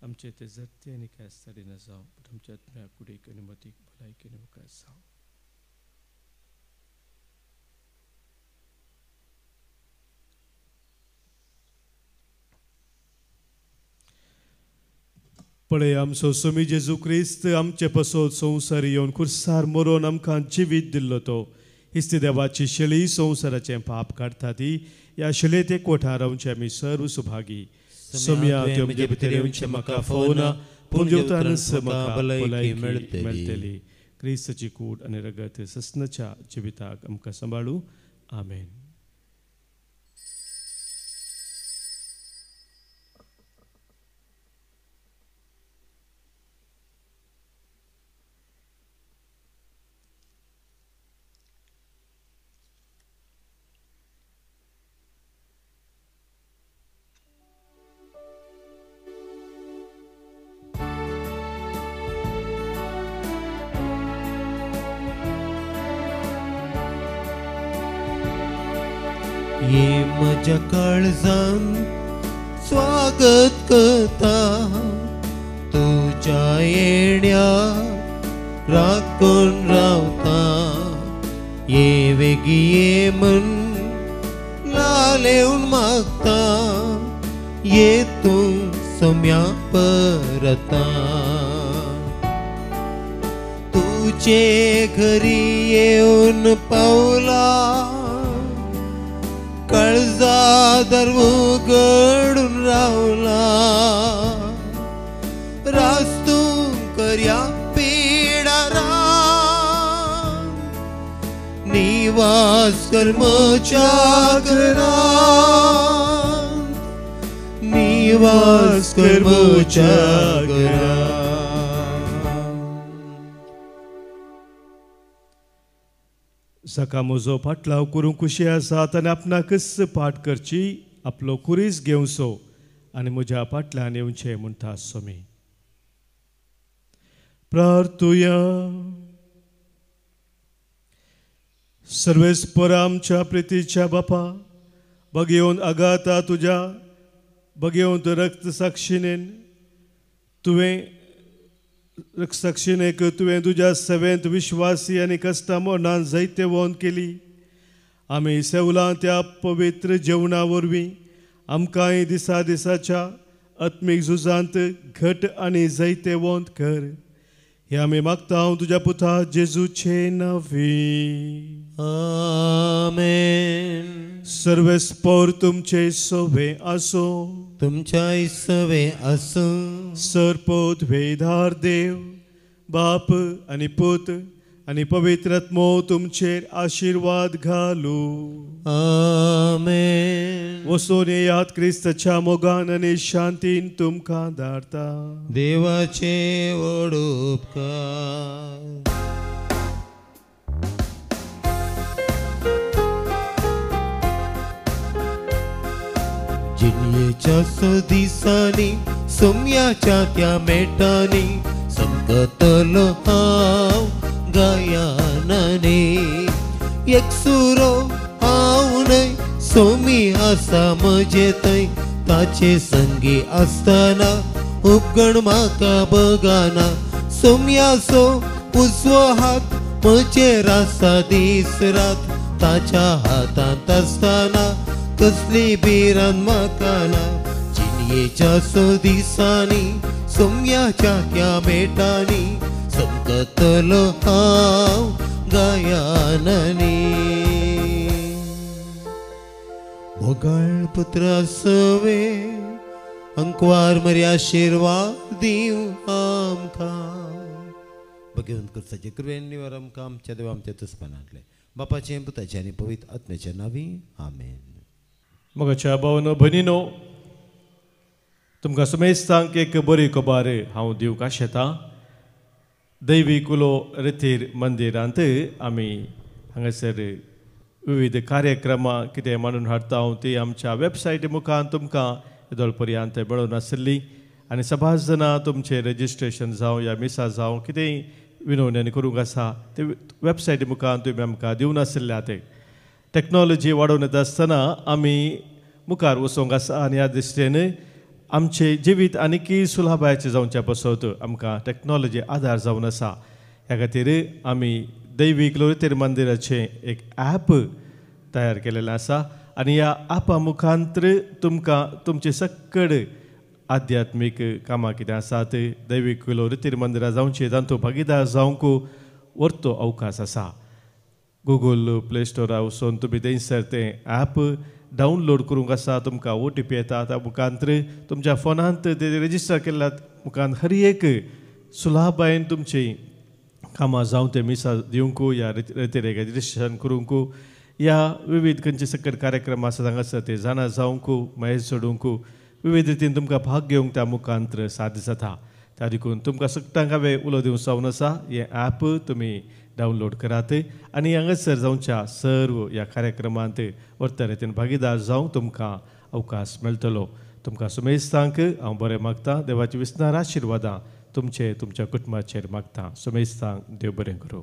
आमचे ते जत्ते आनी कास्तारी न जावं, पूण आमच्या आत्म्या कुडीक आनी मतीक भलायकेन मुखार जावं. पळय आमचो सोमी जेजू क्रिस्त आमचे पसोत संवसार येवन खुर्सार मरोन आमकां जिवीत दिल्लो तो इस्ती देवाची शेळी संवसाराचें पाप काडटा ती ह्या शेळयेत एकवटान रावचे आमी सर्व सुभागी. सोम्या तुवें म्हजे भितर येवचें म्हाका फावना, पूण जेवतानच म्हाका भलायकी मेळटली. क्रिस्ताची कूड आनी रगत ससनाच्या जिविताक आमकां सांबाळू. आमेन. ये म्हज्या काळजान स्वागत करता तुज्या येण्या राखून रावता. ये वेगी ये मन लालेवन मागता, ये तूं सम्या परता. तुजे घरी येवन पावला, काळजा दर उगडून रावला. रास्तू करया पिडा निवास कर म्हज्या घरा. निवास कर म्हज्या घरा. सका म्हजो फाटलाव करूंक खुशी आसात आनी आपणाकच पाठ करची आपलो कुरीस घेवचो आनी म्हज्या फाटल्यान येवचें म्हणटा स्वामी. प्रार्थुया. सर्वेस्पर आमच्या प्रितीच्या बापा, बगेवन आगाता तुज्या बगेवन रक्त साक्षिणेन तुवें रक्षाक्षिणेक तुवें तुज्या सेवेंत विश्वासी आनी कश्टां मरणान जैतवंत केली. आमी सेवलां त्या पवित्र जेवणा वरवीं आमकांय दिसा दिसाच्या आत्मीक झुजांत घट आनी जैतवंत कर. हे आमी मागता हांव तुज्या पुता जेजूचे नांवी. आमेन. सर्वेस्पर तुमचे सवे आसूं, तुमच्याय सवे आसूं. सरपोत वेधार देव बाप आनी पूत आनी पवित्र आत्मो तुमचेर आशिर्वाद घालू. आमेन. वचून येयात क्रिस्ताच्या मोगान आनी शांतीन तुमकां धाडता. देवाचे व्हड उपकार. जिणयेच्या दिसांनी सोम्याच्या त्या मेटांनी संकतलो हांव गायनाने. एकसुरो हांव न्हय सोमी आसा म्हजे थंय, ताचे संगी आसतना उपगण म्हाका बगाना. सोम्याचो उजवो हात म्हजेर आसा दीस रात, ताच्या हातांत आसतना कसली भिरांत म्हाका ना. जिणयेच्या सो दिसांनी सोम्याच्या त्या मेटांनी संकतलो हांव गायनानी. मोगाळ पुत्रा सवे अंकवार मरी आशिर्वाद दिवं आमकां. भगवंत करसाचे कृपेन निवार आमकां आमच्या देवा आमच्या दुस्मानांतले बापाचें पुताचें आनी पवित्र आत्म्याच्या नांवी. आमेन. मोगाच्या भावनो भयणीनो, तुमकां समेस्तांक एक बरी खबर हांव दिवंक आशेतां. दैवी कुलो रेथीर मंदिरांत आमी हांगासर विविध कार्यक्रमां कितें मांडून हाडटा हांव ती आमच्या वेबसायटी मुखार तुमकां येदोळ पर्यंत मेळून आसली आनी सभास जाणां तुमचें रजिस्ट्रेशन जावं या मिसा जावं कितेंय विनवणी करूंक आसा ते वेबसायटी मुखार तुमी आमकां दिवन आशिल्ल्या. ते टॅक्नोलॉजी वाडोवन येता आसतना आमी मुखार वचोंक आसा आनी ह्या दृश्टीन आमचें जिवीत आनीकय सुलभायेचें जावच्या पासत आमकां टॅक्नोलॉजी आदार जावन आसा. ह्या खातीर आमी दैवीक लोरेतेर मंदिराचें एक ॲप तयार केलेलें आसा आनी ह्या ॲपा मुखांतर तुमकां तुमचे सक्कड आध्यात्मीक कामां कितें आसात दैवीक लोरेतेर मंदिरां जावचें तातूंत भागीदार जावंक व्हरतो अवकाश आसा. गुगल प्ले स्टोरार वचून तुमी थंयसर तें ॲप डावनलोड करूंक आसा. तुमकां OTP येता त्या मुखांतर तुमच्या फोनांत ते रजिस्टर केल्ल्या मुखांत हर एक सुलभायेन तुमची कामां जावं ते मिसा दिवंक या रेतेरेक रजिस्ट्रेशन करूंक या विविध खंयचे सकट कार्यक्रम आसा हांगासर ते जाणा जावंक महेश सोडूंक विविध रितीन तुमकां भाग घेवंक त्या मुखांतर साध्य जाता. त्या देखून तुमकां सगळ्यांक हांवें उलो दिवंक जावन आसा हें ॲप तुमी डावनलोड करात आनी हांगासर जावच्या सर्व ह्या कार्यक्रमांत व्हडल्या रितीन भागीदार जावंक तुमकां अवकाश मेळटलो. तुमकां सुमेस्तांक हांव बरें मागतां. देवाची विस्नार आशिर्वादां तुमचे तुमच्या कुटुंबाचेर मागतां. सुमेस्तांक देव बरें करूं.